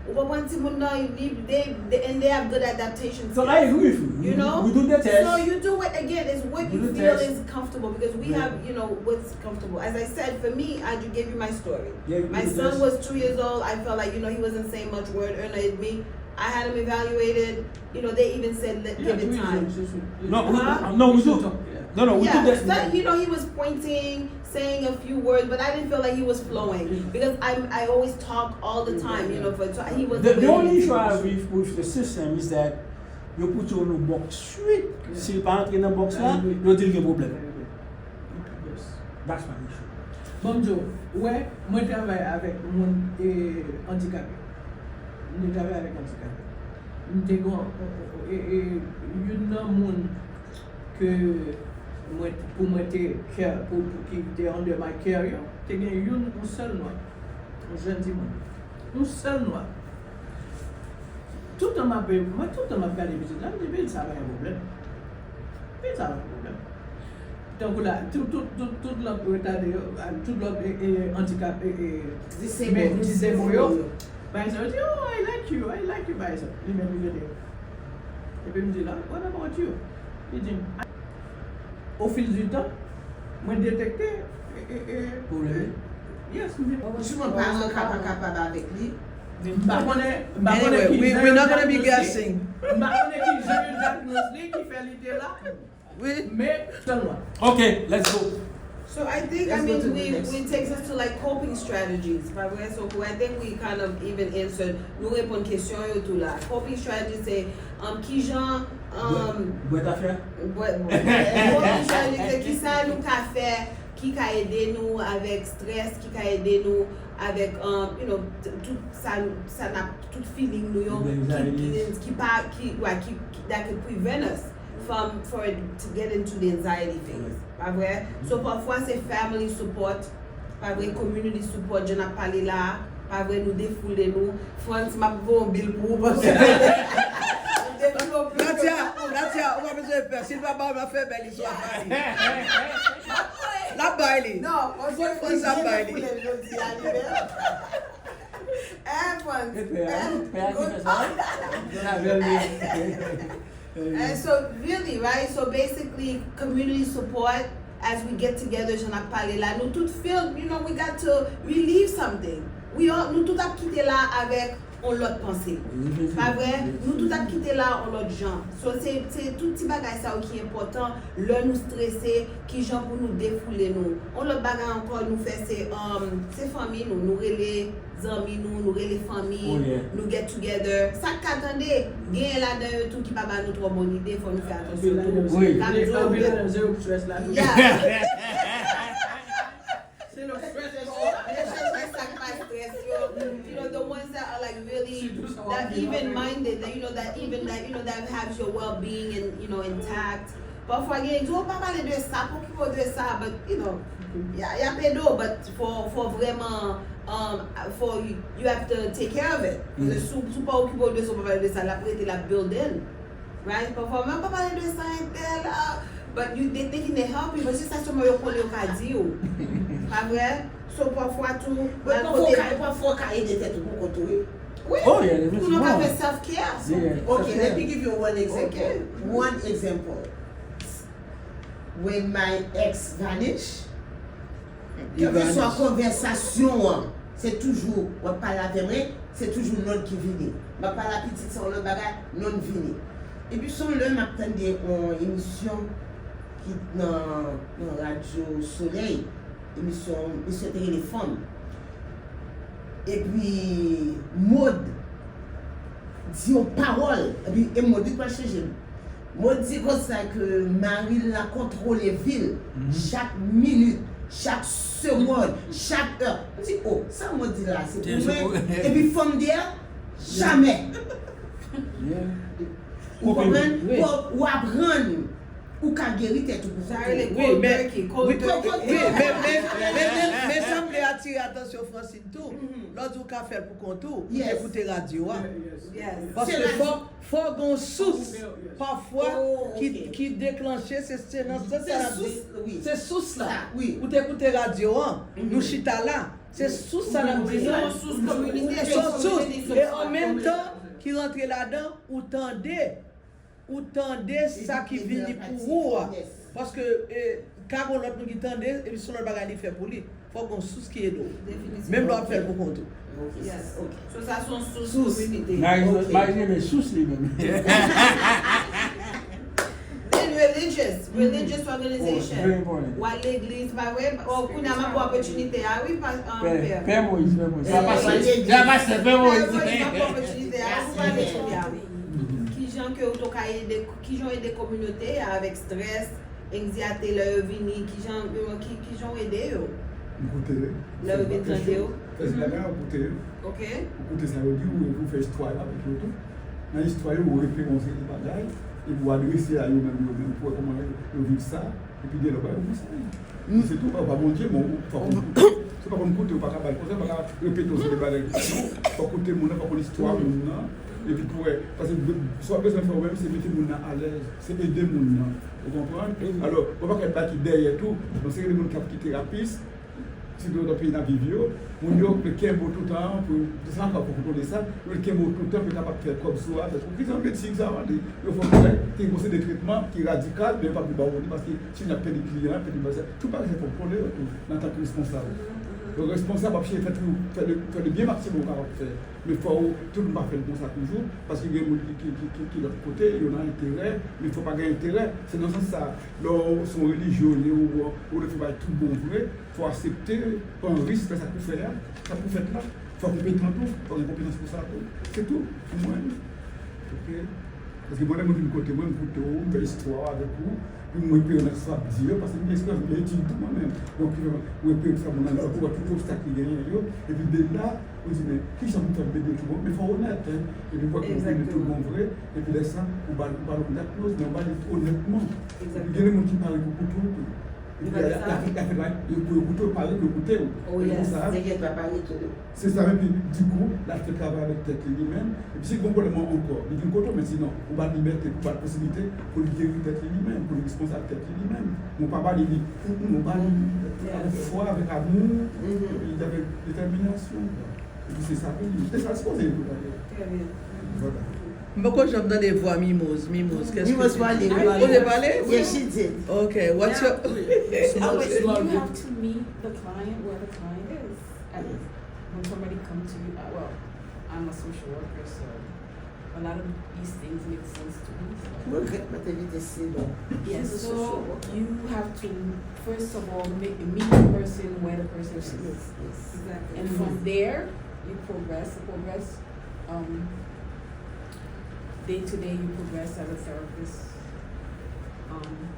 Ou konprann timoun nan, they, they, they, and they have good adaptation skills. So I agree with you. You know? We do the test. So you do it again, is what Do you the feel test. Is comfortable because we Yeah. Have, you know, what's comfortable. As I said, for me, I just gave you my story. Yeah, you My do the son test. Was two years old. I felt like, you know, he wasn't saying much word, Erna hit me. I had him evaluated. You know, they even said, let, Yeah, give it three time. years, it's a- No, we, Huh? no, we do. Yeah. No, no, we Yeah, do this. so, you know, he was pointing, saying a few words, but I didn't feel like he was flowing because I I always talk all the time, you know. For so he was The, the very only issue I have intense. with, with the system is that yo put yo nan box strict. Si l pa antre nan box la, yo di l gen pwoblèm. That's my issue. Bon, m di w, wè, mwen travay avèk moun e, andikape. M te travay avèk andikape. M te gon, e, e, youn nan moun ke mwen, pou mwen te care, pou, pou ki te under my care yo, te gen youn, yon sèl nwa. Yon jèn timoun. Yon sèl nwa. Toutan m ap, mwen toutan m ap gade pitit la, m di pitit sa pa gen pwoblèm. Pitit sa pa gen pwoblèm. Tankou la, tout, tout, tout, tout lòt retade yo, a, tout lòt e, e, andikap, e, e, Disabled. men, disabled yo, pa egzanp, yo di, "Oh, I like you, I like you," pa egzanp. Li menm li rele. Epi m di la, "What about you?" Li di m, au fil du temps, mwen detekte, e, e, e, Pwoblèm. Yes, m di, Jiman pa ka pa kapab avèk li. M pa konnen, m pa konnen Anyway, ki we, jan we're yo not gonna be diagnose li. Guessing. M pa konnen ki jan yo diagnose li, ki fè li te la. We, Men, sèlman. Okay, let's go. So I think I Let's go mean to the we next. We takes us to like coping strategies, pa vre? So I think we kind of even answered, nou reponn kesyon yo tou la. Coping strategies se um, kijan um, Bwè tafya? Bwè, bwè. Coping strategies se kisa nou ka fè ki ka ede nou avèk stress, ki ka ede nou avèk um, you know, t- tout sa sa n ap tout feeling nou yo The ki anxieties. Ki pa ki, ouais, ki, ki that could prevent us from for it to get into the anxiety phase. Pa vre? So pafwa se family support, pa vre, community support, jan ap pale la, pa vre, nou defoule nou. Frantz, m ap voye yon bil pou ou paske nou defoule yon bil. Natia, Natia, ou pa bezwen pè. Si l pa ba w, m ap fè bèl istwa pa li. L ap bay li. Non, paske Frantz ap bay li. Defoule jodi a, li menm. Eh, Frantz. E pè a, pè a ki fè sa. Avè l. And so really, right? So basically, community support as we get together, jan ap pale la, nou tout feel, you know, we got to relieve something. We all, nou tout ap kite la avèk yon lòt panse. Pa vre? Nou tout ap kite la yon lòt jan. So se se tout ti bagay sa yo ki enpòtan lè nou strese, ki jan pou nou defoule nou. Yon lòt bagay ankò nou fè se um, se fanmi nou, nou rele zanmi nou, nou rele fanmi, Oh, yeah. Nou get together. Sa k ka tande, genyen ladan yo tou ki pa ba nou twò bon ide, fò nou fè atansyon tou. Wi. K ap di w Anpil ladan yo stress la tou. Yeah. Se le stress. Especially sa k pa stress yo. You know, the ones that are like really that even minded, that you know that even that you know that has your well-being and you know intact. Pafwa gen yo pa pale de sa, pa okipe w de sa, but you know, y a, y a pedo, but for for vraiment um for you, you have to take care of it. Paske si w si w pa okipe w de sa, w pa pale de sa, l ap rete, l ap build in. Right? Pafwa mwen pa pale de sa entèl, ah, but you they thinking they help you, but se sa sèlman yo konnen yo ka di w. Pa vre? So pafwa tou But nan pafwa w kote ka pafwa w ka ede tèt ou pou kont ou wi. Wi. Oh, yeah, Pou nou ka fè self care. Yeah. Okay, let me give you one example. One example. When my ex vanish, kèlkeswa konvèsasyon an, se toujou w ap pale avè mwen, se toujou non ki vini. M ap pale a pitit sa yon lòt bagay, non vini. Epi se yon lè m ap tande yon emisyon ki nan nan radyo Solèy, emisyon misye te rele fanm. Epi Maud di yon pawòl, epi e Maud li pral chanje. Maud di konsa ke mari l la kontwole vi l, chak minit, chak segonn, chak è. M di, oh, sa Maud di la, se pou mwen. Epi fanm dèyè, jamè. Ou konprann? Ou aprann ou ka geri tèt ou pou kont ou. Wi, men, wi, men, men, men, men, men sa m vle atire atansyon Francine tou, lè w di w ka fè l pou kont ou, ou te koute radyo a. Paske fò, fò gen yon sous, pafwa, ki, ki deklanche, se, se nan sans sa n ap di, se sous la. Ou te koute radyo an, nou chita la, se sous sa n ap di la. Se yon sous, e an menm tan ki rantre ladan, ou tande, ou tande sa ki vini pou ou a. Paske e, ka gon lòt moun ki tande, epi se yon lòt bagay li fè pou li. Fòk gon sous ki ede w. Menm lè w ap fè l pou kont ou. Yes. So sa se yon sous pou inite. Marie renmen sous li menm. Then religion. religious organization. Ou al legliz, pa vre? O, kounye a m ap ba opòtinite a, wi, pa, um, pè. Pè Moïse, pè Moïse. Pè Moïse, m ap ba opòtinite a pou pale sou li a, wi. Kijan ke ou to ka ede, kijan w ede kominote a avèk strès, anxiety lè yo vini, kijan, ki, kijan w ede yo? M koute yo. Lè yo vin tande yo? Fè bagay, ou koute yo. Ok. Ou koute sa yo di, ou, ou fè istwa yo avèk yo tou. Nan istwa yo, ou repere yon seri de bagay, epi ou adrese a yo menm, yo menm, pou wè kòman yo, yo viv sa, epi de lè, ba yo konsèy. Se tou, ou pa Bondye, men ou fò konn koute. Si ou pa konn koute, ou pa ka bay konsèy, ou pa ka repete yon seri de bagay. Fò koute moun nan, fò konn istwa moun nan, epi pou wè. Paske sa w bezwen fè ou menm, se mete moun nan alèz, se ede moun nan. Ou konprann? Alò, ou pa ka bay ki dèyè tou. Donk, se gen moun k ap ki terapis, sitou nan peyi n ap viv yo, moun yo vle kenbe w toutan pou, se sa ankò pou kontwole sa, yo vle kenbe w toutan pou yo kapab fè kòb sou ou avèk ou. Ki jan medsin sa yo, yo fè w fè, ki gon seri de tretman ki radikal, men yo p ap vle ba w li paske si n ap pèdi kliyan, pèdi bagay, tout bagay se kontwole yo tou, antanke responsab. Donk, responsab ap chèche fè tou, fè le, fè le byen maksimòm ou kapab fè. Men fò w, tout moun pa fè l konsa toujou, paske gen moun ki, ki, ki, ki, ki lòt kote, yo nan enterè, men fò pa gen enterè. Se nan sans sa, lè w se yon relijye w ye, ou, ou vle fè bagay tout bon vre, fò w aksepte, pran risk, fè sa k pou fè a, sa k pou fèt la. Fò w konpetan tou, fò w gen konpetans pou sa tou. Se tou, pou mwen. Ok? Paske mwen, lè moun vin kote mwen, m koute w, m fè istwa w avèk ou, epi m repere nan sa w ap di yo, paske m gen eksperyans, m gen etid tou mwen menm. Donk, m repere sa moun nan, pou wè tout obstak li genyen yo, epi de la, ou di, men, ki jan pou m fè m ede tou bon? Men fò w onèt, hein, epi wè ke w konnen tout bon vre, epi lè sa, ou ba l, ou ba l yon dyagnoz, men ou ba li onètman. Epi gen de moun ki pare pou koute w tou. Epi y a, y a, y a fè, y a fè, yo, pou yo koute w, pare pou yo koute w. Oh yes, se gen pa pare tou. Se sa, epi dikou, l al fè travay avèk tèt li, li menm. Epi si l gen yon pwoblèm ankò, li vin kote w, men sinon, ou ba l libète, ou ba l posiblite pou li geri tèt li, li menm, pou li responsab tèt li, li menm. Men w pa ba li li, mm, mm, ou ba li avèk fwa, avèk amou, epi avèk detèminasyon. Epi se sa pou li. Se sa l sipoze ye tou, dayè. Trè byen. Vwala. M poko janm tande vwa Mimoz. Mimoz, qu'est-ce que Mimoz tu pale. dis? Ou te pale? Yes, she did. Ok, what's your... Now, you have to meet the client where the client is. And when somebody come to you, uh, well, I'm a social worker, so a lot of these things make sense to me. So. Mwen regrèt mwen te evite Sidon. Yes, She's a so social worker. You have to, first of all, meet, meet the person where the person is. Yes, yes. And from there, you progress, progress, um, day to day, you progress as a therapist, um,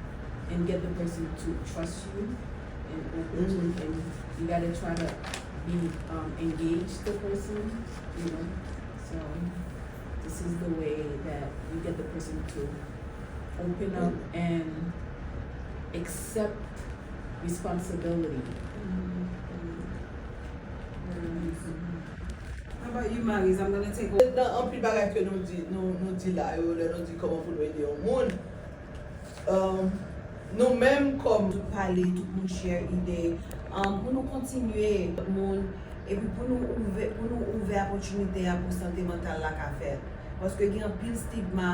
and get the person to trust you and open to, and you gotta try to be, um, engage the person, you know. So this is the way that you get the person to open up and accept responsibility. How about you, Maryse? I'm gonna take over. Nan anpil bagay ke nou di, nou, nou di la yo, lè nou di kòman pou nou ede yon moun, um, nou menm kòm tout pale, tout moun share ide, um, pou nou kontinye, moun, epi pou nou ouvè, pou nou ouvè opòtinite a pou sante mantal la ka fèt. Paske gen anpil stigma,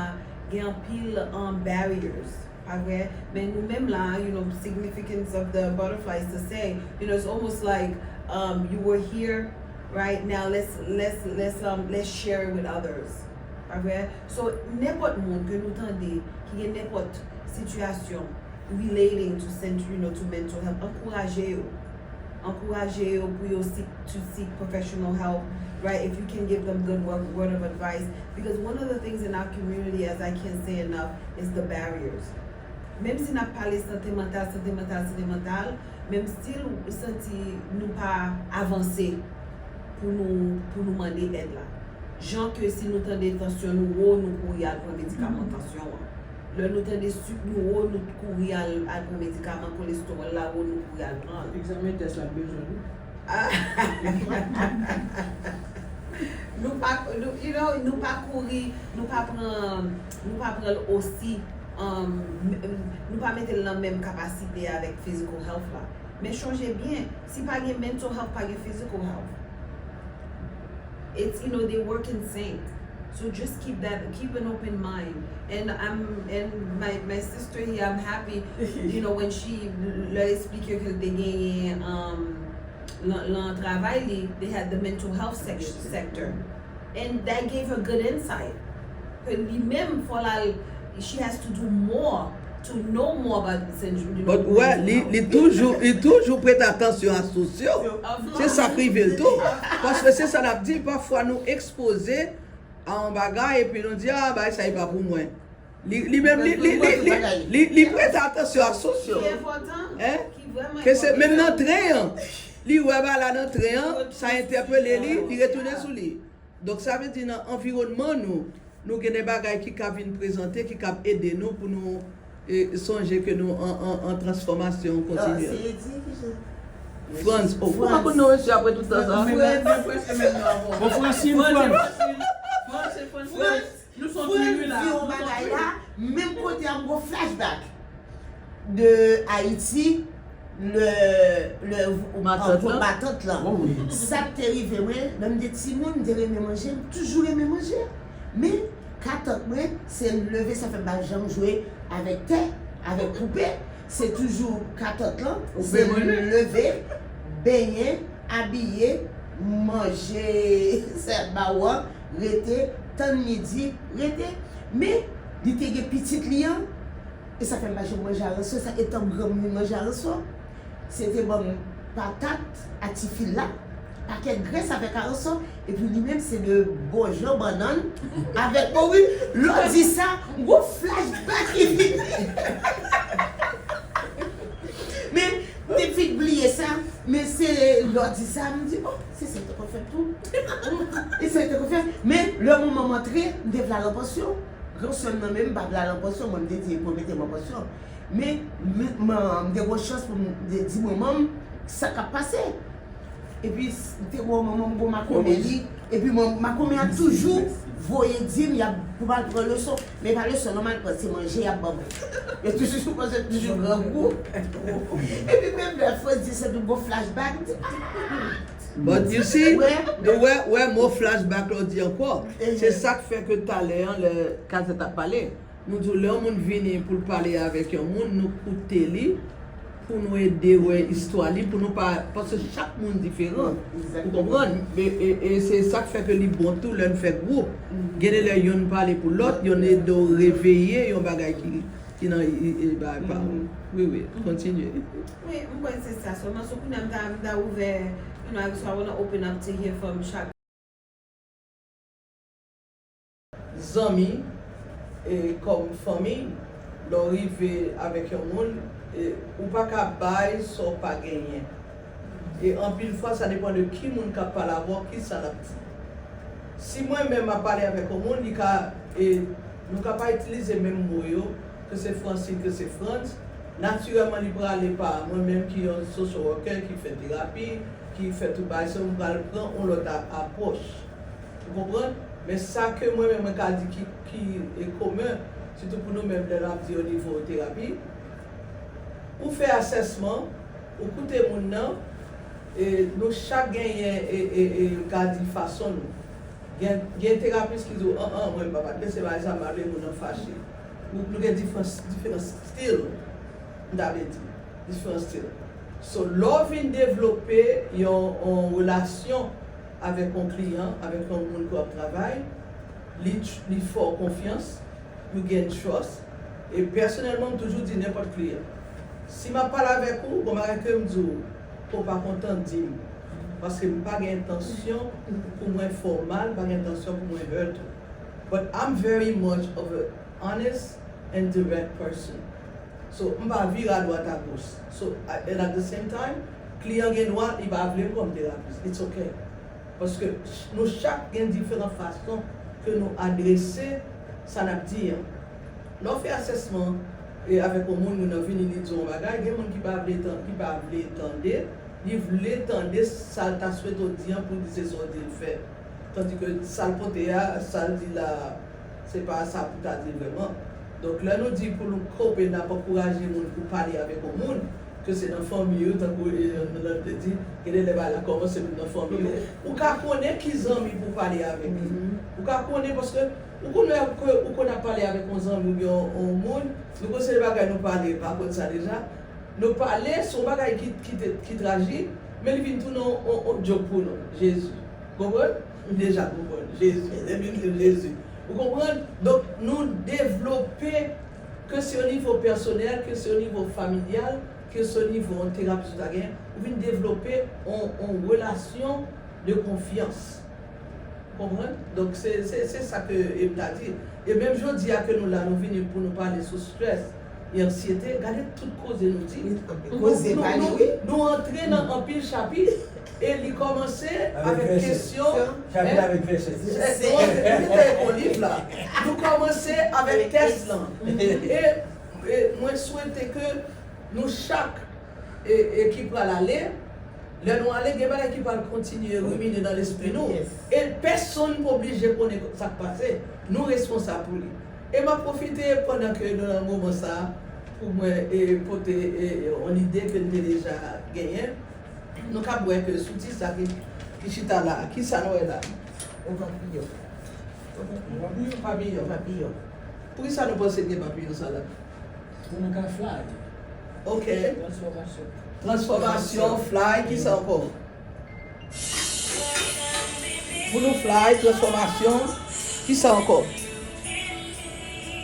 gen anpil, um, barriers. Pa vre? Men nou menm la, you know, significance of the butterfly is to say, you know, it's almost like, um, you were here, right? Now let's, let's, let's, um, let's share it with others. Pa vre? So, nenpòt moun ke nou tande ki gen nenpòt sitiyasyon relating to, you know, to mental health, ankouraje yo. Ankouraje yo pou yo seek, to seek professional help, right? If you can give them good word, word of advice. Because one of the things in our community, as I can't say enough, is the barriers. Menm si n ap pale sante mantal, sante mantal, sante mantal, men m still santi nou pa avanse pou nou, pou nou mande èd la. Jan ke si nou tande tansyon nou wo, nou kouri al pran medikaman tansyon an. Lè nou tande sik nou wo, nou kouri al, al pran medikaman kolestewòl la wo, nou kouri al pran l. Egzamen tès la bezwen wi. Nou pa, nou, you know, nou pa kouri, nou pa pran, nou pa pran l osi, um, nou pa mete l nan menm kapasite avèk physical health la. Men chonje byen, si pa gen mental health, pa gen physical health. It's, you know, they work in sync. So just keep that, keep an open mind. And I'm, and my, my sister here, I'm happy, you know, when she, lè l eksplike ke l te genyen, um, lan, lan travay li, they had the mental health sec-, sector. And that gave her good insight. Ke li menm, fò l al, she has to do more To know more about Saint Jude. But wè, li, li toujou, li toujou prete atansyon a sous yo. Se sa k rive l tou. Paske se sa n ap di, pafwa nou ekspoze a yon bagay epi nou di, ah, bagay sa e pa pou mwen. Li, li menm, li, li, li, li, li, li prete atansyon a sous yo. Hein? Ke se menm nan tren an, li wè bagay la nan tren an, sa entèpele li, li retounen sou li. Donk, sa vle di nan anviwònman nou, nou gen de bagay ki ka vin prezante, ki ka ede nou pou nou e, sonje ke nou an, an, an transfòmasyon kontinyèl. Frantz, oh, ou pa konn non mesye apre tout tan sa? Bon, Francine, Frantz. Frantz, Frantz, Frantz, nou son Frantz di yon bagay la, menm kote a m gon flashback de Ayiti, lè, lè ou matant lan. Sa k te rive mwen, lè m te timoun, m te renmen manje, m toujou renmen manje. Men, ka tant mwen, se leve, sa fè m pa janm jwe avèk tè, avèk poupe. Se toujou ka tant lan, se leve, benyen, abiye, manje, sèl ba ou an, rete, tann midi, rete. Men, li te gen pitit li an, e sa fè m pa janm manje aransò, sa etan m granmoun manje aransò. Se te ban m patat a ti fi la, pakèt grès avèk aransò, epi li menm se de bonjon bannann avèk mori. Lè w di sa, m gon flashback ki vini. Men, m te vit bliye sa, men se lè w di sa, m di, oh, se sa ki te konn fèt tou. E sa ki te konn fèt. Men, lè manman m antre, m te vle al an pansyon. Gran sè m nan menm, m pa vle al an pansyon, mwen m te di, pou mete m an pansyon. Men, men, m, m te gon chans pou m te di manman m sa k ap pase. Epi, m te wè manman m gon makomè li. Epi, man, makomè a toujou voye di m, y ap, pou m al pran leson. Men pa leson non m al pran, se manje y ap ban mwen. Yo toujou panse m toujou grangou. Epi, menm lè Frantz di sa, m gon flashback, m di, ah! But you see, wè, wè, wè mo flashback la w di ankò. Se sa k fè ke talè an, lè Kazèt ap pale, nou di w lè yon moun vini pou l pale avèk yon moun, nou koute li, pou nou ede wè istwa li, pou nou pa, paske chak moun diferan. Ou konprann? E, e, e se sa k fè ke li bon tou lè n fè gwoup. Gen de lè yonn pale pou lòt, yonn ede w reveye yon bagay ki, ki nan i, i, i bagay pa w. Wi, wi, kontinye. Wi, m kwè se sa sèlman. So, kounye a m ta, m ta ouvè, you know, I wanna open up to hear from chak zanmi, e, kòm fanmi, lè w rive avèk yon moun, e, ou pa ka bay sa w pa genyen. E anpil fwa, sa depann de ki moun k ap pale avè w, ki sa l ap di. Si mwen menm m ap pale avèk yon moun, li ka, e, nou ka pa itilize menm mo yo, ke se Francine, ke se Frantz, natirèlman li prale pa mwen menm ki yon social worker, ki fè terapi, ki fè tout bagay, se mwen pral pran yon lòt a-, apwòch. Ou konprann? Men sa ke mwen menm mwen ka di ki, ki, e, komen, sitou pou nou menm lè n ap di o nivo terapi, ou fè asèsman, ou koute moun nan, e nou chak genyen, e, e, e, ka di fason nou. Gen, gen terapis ki di w, an, an, mwen m pa adrese bagay sa, m pa vle moun nan fache. Nou, nou gen diferan, diferan stil, m ta vle di, diferan stil. So, lè w vin devlope yon, yon relasyon avèk yon kliyan, avèk yon moun ke w ap travay, li, li fè w konfyans, you gain trust, e pèsonèlman, m toujou di nenpòt kliyan, si m ap pale avèk ou, gon bagay ke m di w, ke w pa kontan, di m. Paske m pa gen entansyon pou mwen fè w mal, m pa gen entansyon pou mwen hurt ou. But I'm very much of a honest and direct person. So, m pa vire adwat agoch. So, a-, and at the same time, kliyan gen dwa, li pa vle m kòm terapis. It's okay. Paske ch-, nou chak gen diferan fason ke nou adrese sa n ap di an. Lè w fè asèsman, e, avèk yon moun, moun nan vini, li di w yon bagay, gen moun ki pa vle tan-, ki pa vle tande, li vle tande sa l ta swete w di an pou l di se sa w di l fè. Tandike sa l pote a, sa l di la, se pa sa pou ta di l vrèman. Donk, lè nou di pou nou kope, n ap ankouraje moun pou pale avèk yon moun, ke se nan fanmi yo, tankou, e, nan lòt te di, gen de lè bagay la kòmanse menm nan fanmi yo. Ou ka konnen ki zanmi pou pale avèk li. Ou ka konnen paske ou konnen ke ou konn ap pale avèk yon zanmi oubyen yon, yon moun, nou konn se de bagay nou pale, pa konn sa deja. Nou pale, se yon bagay ki, ki te, ki trajik, men li vin tounen yon, yon, yon joke pou nou. Jezi. Konprann? Deja konprann. Jezi. Epi li di Jezi. Ou konprann? Donk, nou devlope Ke se o nivo pèsonèl, ke se o nivo familyal, ke se o nivo yon terapi ou ta gen, ou vin devlope yon, yon relasyon de konfyans. Konprann? Donk, se, se, se sa ke m ta di. E menm jodi a ke nou la, nou vini pou nou pale sou strès e anksiyete, gade tout koze nou di. Nou, nou, nou, nou antre nan anpil chapit e li kòmanse avèk kesyon. Chapit avèk vèsè. Nou antre, nou te ekri yon liv la. Nou kòmanse avèk tès lan. E, e mwen swete ke nou chak e, e ki pral ale, lè nou ale, gen bagay ki pral kontinye rimine nan lespri nou. E pèsonn pa oblije konnen sa k pase. Nou responsab pou li. E m ap pwofite pandan ke nou nan moman sa a, pou mwen e, pote e, e, yon lide ke m te deja genyen. Nou ka wè ke sou ti sa ki, ki chita la, ki sa nou wè la? Yon papiyon. Yon papiyon? Papiyon. Papiyon. Poukisa nou panse gen papiyon sa la? Pou nou ka fly. Ok. Transfòmasyon. Transfòmasyon, fly, ki sa ankò? Pou nou fly, transfòmasyon, ki sa ankò?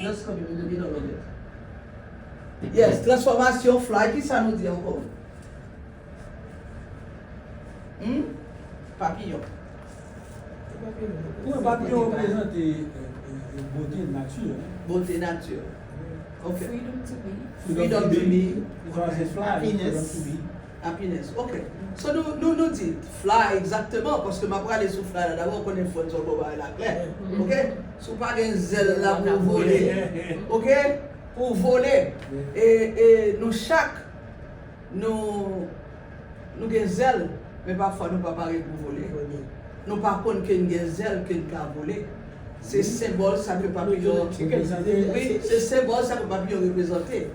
Just come here, we don't get all of it. Yes, transfòmasyon, fly, ki sa nou di ankò? Hmm? Papiyon. Pou mwen, papiyon reprezante, e, e, e, bote nati, hein. Bote nati. Ok. Freedom to be. Freedom to be. Freedom to be. Happiness. Freedom to be. Happiness. Ok. So, nou, nou, nou di fly egzakteman, paske m ap prale sou fly la dabò, konnen fò n sot bò bagay la klè. Ok? Si w pa gen zèl la pou w vole. Ok? Pou w vole. E, e nou chak, nou, nou gen zèl, men pafwa nou pa pare pou vole. Nou pa konn ke n gen zèl, ke n ka vole. Se senbòl sa ke papiyon, wi, se senbòl sa ke papiyon reprezante.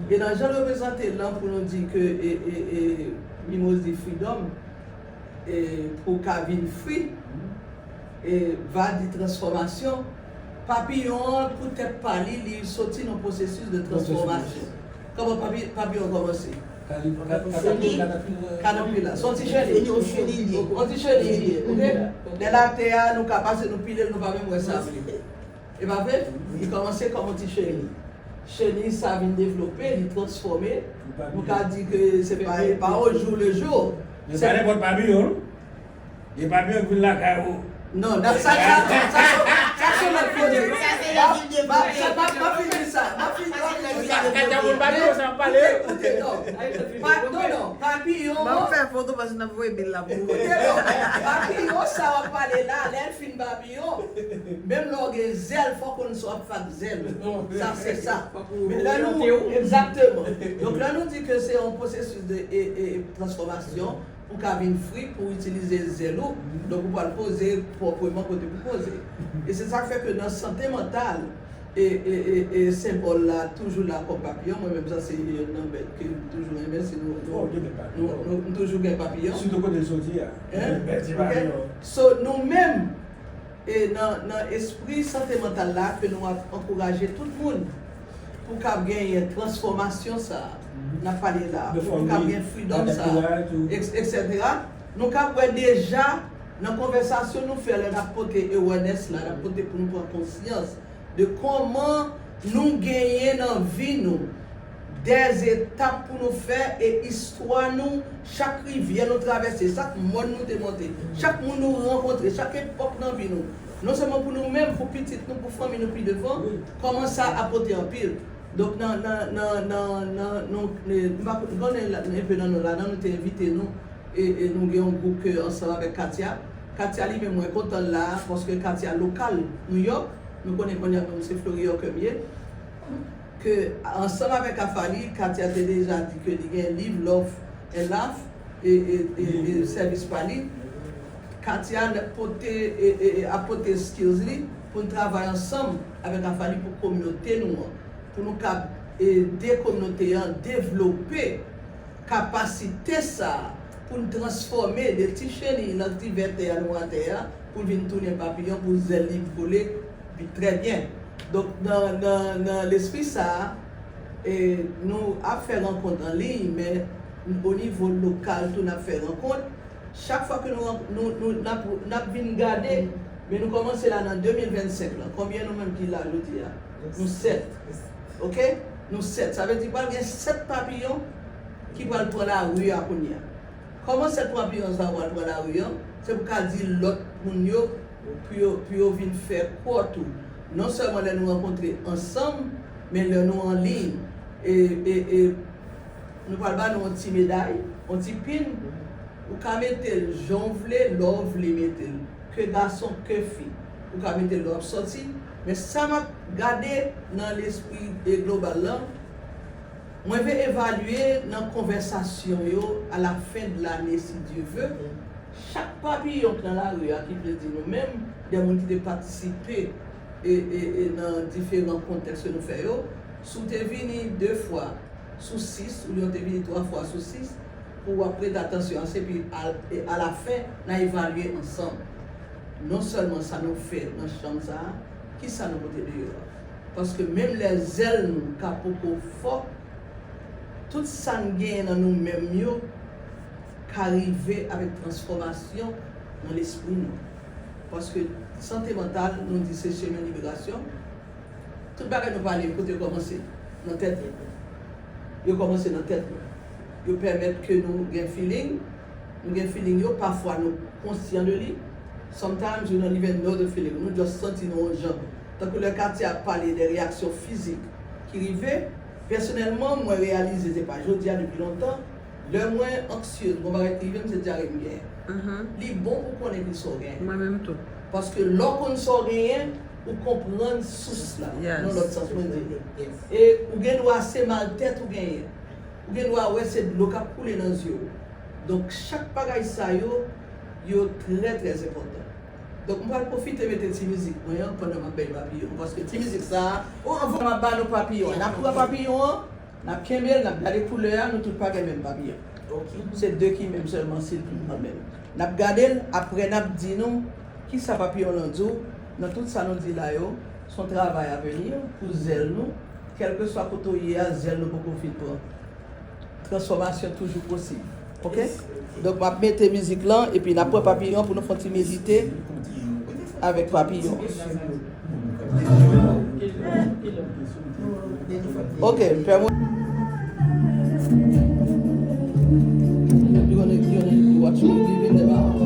E nan jan l reprezante l lan, pou nou di ke, e, e, e, Mimoz di freedom, e, pou w ka vin free, e, va di transfòmasyon. Papiyon an, pou tèt pa li, li soti nan pwosesis de transfòmasyon. Kòman papi-, papiyon kòmanse? Kali-, ka-, katapil, katapil, katapil la. Se yon ti cheni. Yon ti cheni li ye, ok? Lè l atè a, nou ka pase, nou pile l, nou pa menm wè sa vre. E pa vre? Li kòmanse kòm yon ti cheni. Cheni sa vin devlope, li transfòme. Nou ka di ke se pa, pa au jour le jour. Men se pa nenpòt papiyon, non? Gen papiyon k vin lakay ou. Non, sa, sa, sa, sa, sa se lòt kote. Sa se lè vin devlope. Sa, pa, pa fini sa. Pa fini, pa fini sa. Katya moun papiyon sa ap pale. Koute, koute, non. Pa, non, non, papiyon. Ban m fè foto paske n ap voye bil la pou ou. Koute, non. Papiyon sa w ap pale la, lè l fin papiyon, menm lè w gen zèl, fòk ou konn sa w ap fè ak zèl ou. Sa, se sa. Men lè nou, egzakteman. Donk, lè nou di ke se yon pwosesis de, e, e, transfòmasyon, pou ka vin free, pou itilize zèl ou, donk ou pral poze pwòpman kote pou poze. E se sa k fè ke nan sante mantal, e, e, e, e senbòl la toujou la kòm papiyon, mwen menm sa se youn nan bèt ke m toujou renmen, se nou, nou, nou, nou, nou toujou gen papiyon. Sitou kote l soti a. Hein? Bèl ti papiyon. Ok? So, nou menm, e nan, nan espri sante mantal la ke nou ap ankouraje tout moun pou k ap genyen transfòmasyon sa a n ap pale la, pou nou k ap gen freedom sa a, et cetera. Nou k ap wè deja nan konvèsasyon nou fè lè n ap pote awareness la, n ap pote pou nou pran konsyans de kòman nou genyen nan vi nou dè etap pou nou fè e istwa nou, chak rivyè nou travèse, chak mòn nou te monte, chak moun nou rankontre, chak epòk nan vi nou. Non sèlman pou nou menm, pou pitit nou, pou fanmi nou pi devan, kòman sa ap pote anpil. Donk, nan, nan, nan, nan, nan, nou, nou, nou pa konnen la, enpe nan nou la, nan nou te envite nou, e, e nou gen yon gwoup ke ansanm avèk Katia. Katia li menm, mwen kontan l la, paske Katia lokal New York, nou konnen kounye a nou se Floryòkè m ye. Ke ansanm avèk Afali, Katia te deja di ke li gen liv Love and Laugh e, e, e, e sèvis pa li. Katia ap pote, e, e, e, ap pote skills li pou n travay ansanm avèk Afali pou kominote nou an, pou nou ka ede kominote an devlope kapasite sa a pou n transfòme de ti cheni nan ti vè tè a nou atè a, pou l vin tounen papiyon, pou zèl li vole trè byen. Donk, nan, nan, nan lespri sa a, e, nou ap fè rankont an liy, men o nivo lokal tou, n ap fè rankont. Chak fwa ke nou, nou, nou, n ap, n ap vin gade, men nou kòmanse la nan de mil vennsenk lan. Konbyen nou menm ki la jodi a? Nou sèt. Ok? Nou sèt. Sa vle di pral gen sèt papiyon ki pral pran lari a kounye a. Kòman sèt papiyon sa yo pral pran lari a? Se pou ka di lòt moun yo pou yo, pou yo vin fè kò tou. Non sèlman lè nou rankontre ansanm, men lè nou anliy. E, e, e nou pral ba nou yon ti meday, yon ti pin. Ou ka mete l jan w vle, lè w vle mete l. Ke gason, ke fi. Ou ka mete l lè w ap sòti. Men sa m ap gade nan lespri e global lan, mwen vle evalye nan konvèsasyon yo a la fen de lane, si Dye ve. Chak papiyon k nan lari a, ki vle di nou menm, de moun ki te patisipe e, e, e nan diferan kontèks ke nou fè yo, si w te vini de fwa sou sis, oubyen w te vini twa fwa sou sis, pou w ap prete atansyon a, se pi al-, e alafen, n a evalye ansanm. Non sèlman sa nou fè nan chanm sa a, ki sa nou pote deyò a. Paske menm lè zèl nou ka poko fò, tout sa n genyen nan nou menm yo ka rive avèk transfòmasyon nan lespri nou. Paske sante mantal, nou di se chemen liberasyon. Tout bagay nou pale yo, kote yo kòmanse? Nan tèt nou. Yo kòmanse nan tèt nou. Yo pèmèt ke nou gen feeling. Nou gen feeling yo, pafwa nou konsyan de li. Sometimes we don't even know the feeling. Nou just santi nou yon jan. Tankou lè Katia ap pale de reyaksyon fizik ki rive, pèsonèlman, mwen reyalize, se pa jodi a, depi lontan, lè mwen anksye, gon bagay ki rive m, se dyare m genyen. Li bon pou konnen ki sa w genyen. Mwen menm tou. Paske lè w konn sa w genyen, ou konprann sous la. Nan lòt sans, mwen di. E ou gen dwa se maltèt ou genyen. Ou gen dwa wè se dlo k ap koule nan zye w. Donk, chak bagay sa yo, yo trè, trè enpòtan. Donk, m pral pwofite mete ti mizik mwen an pandan m ap bay papiyon. Paske ti mizik sa a, o, anvan m ap ba nou papiyon an, n ap pran papiyon an, n ap kenbe l, n ap gade koulè a, nou tout pa gen menm papiyon. Se de ki menm sèlman, si l vin nan menm. N ap gade l, apre n ap di nou kisa papiyon lan di w. Nan tout sa nou di la yo, se yon travay a vini pou zèl nou, kèlkeswa kote w ye a, zèl nou poko fin pran. Transfòmasyon toujou posib. Ok? Donk, m ap mete mizik lan, epi n ap pran papiyon pou nou fè yon ti medite avèk papiyon. Ok, pè mwen. You gonna, you gonna watch me leaving the house.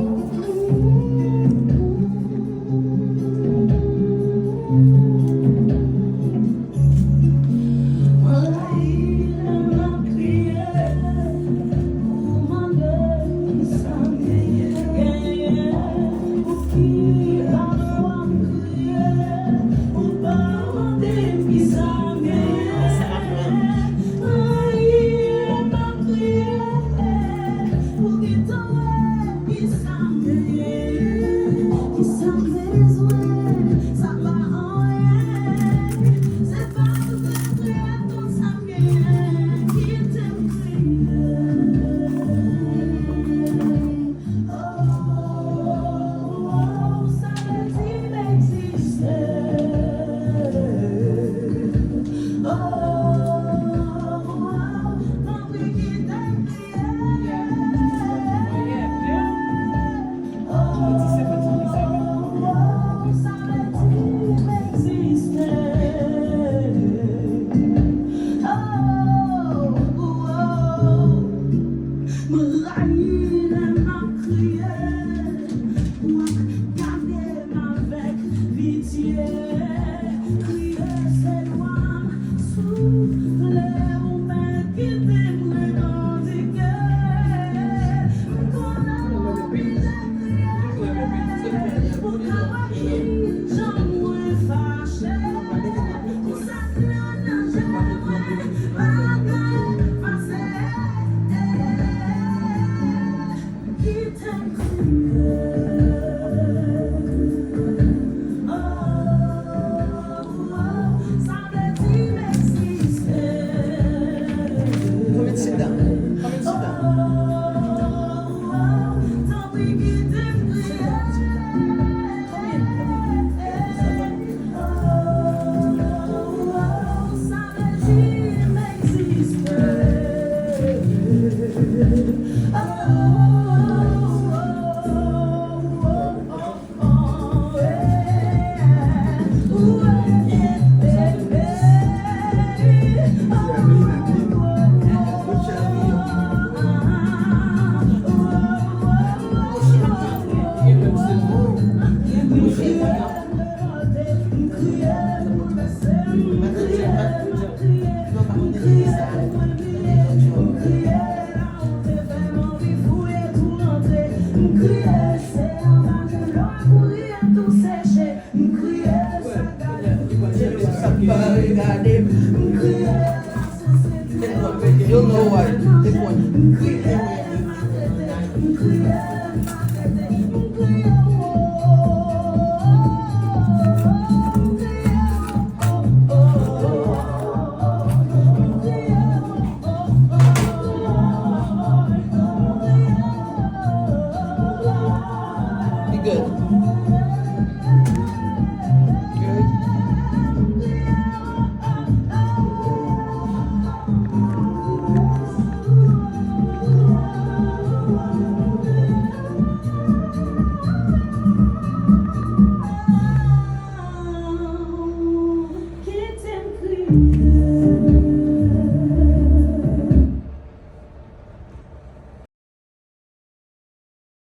M rayi lè m ap kriye, w ap gade m avèk pitye. Kriye se dwa m, souple ou mèt kite m revandike. M konnen w oblije kriye, pou ka wè kijan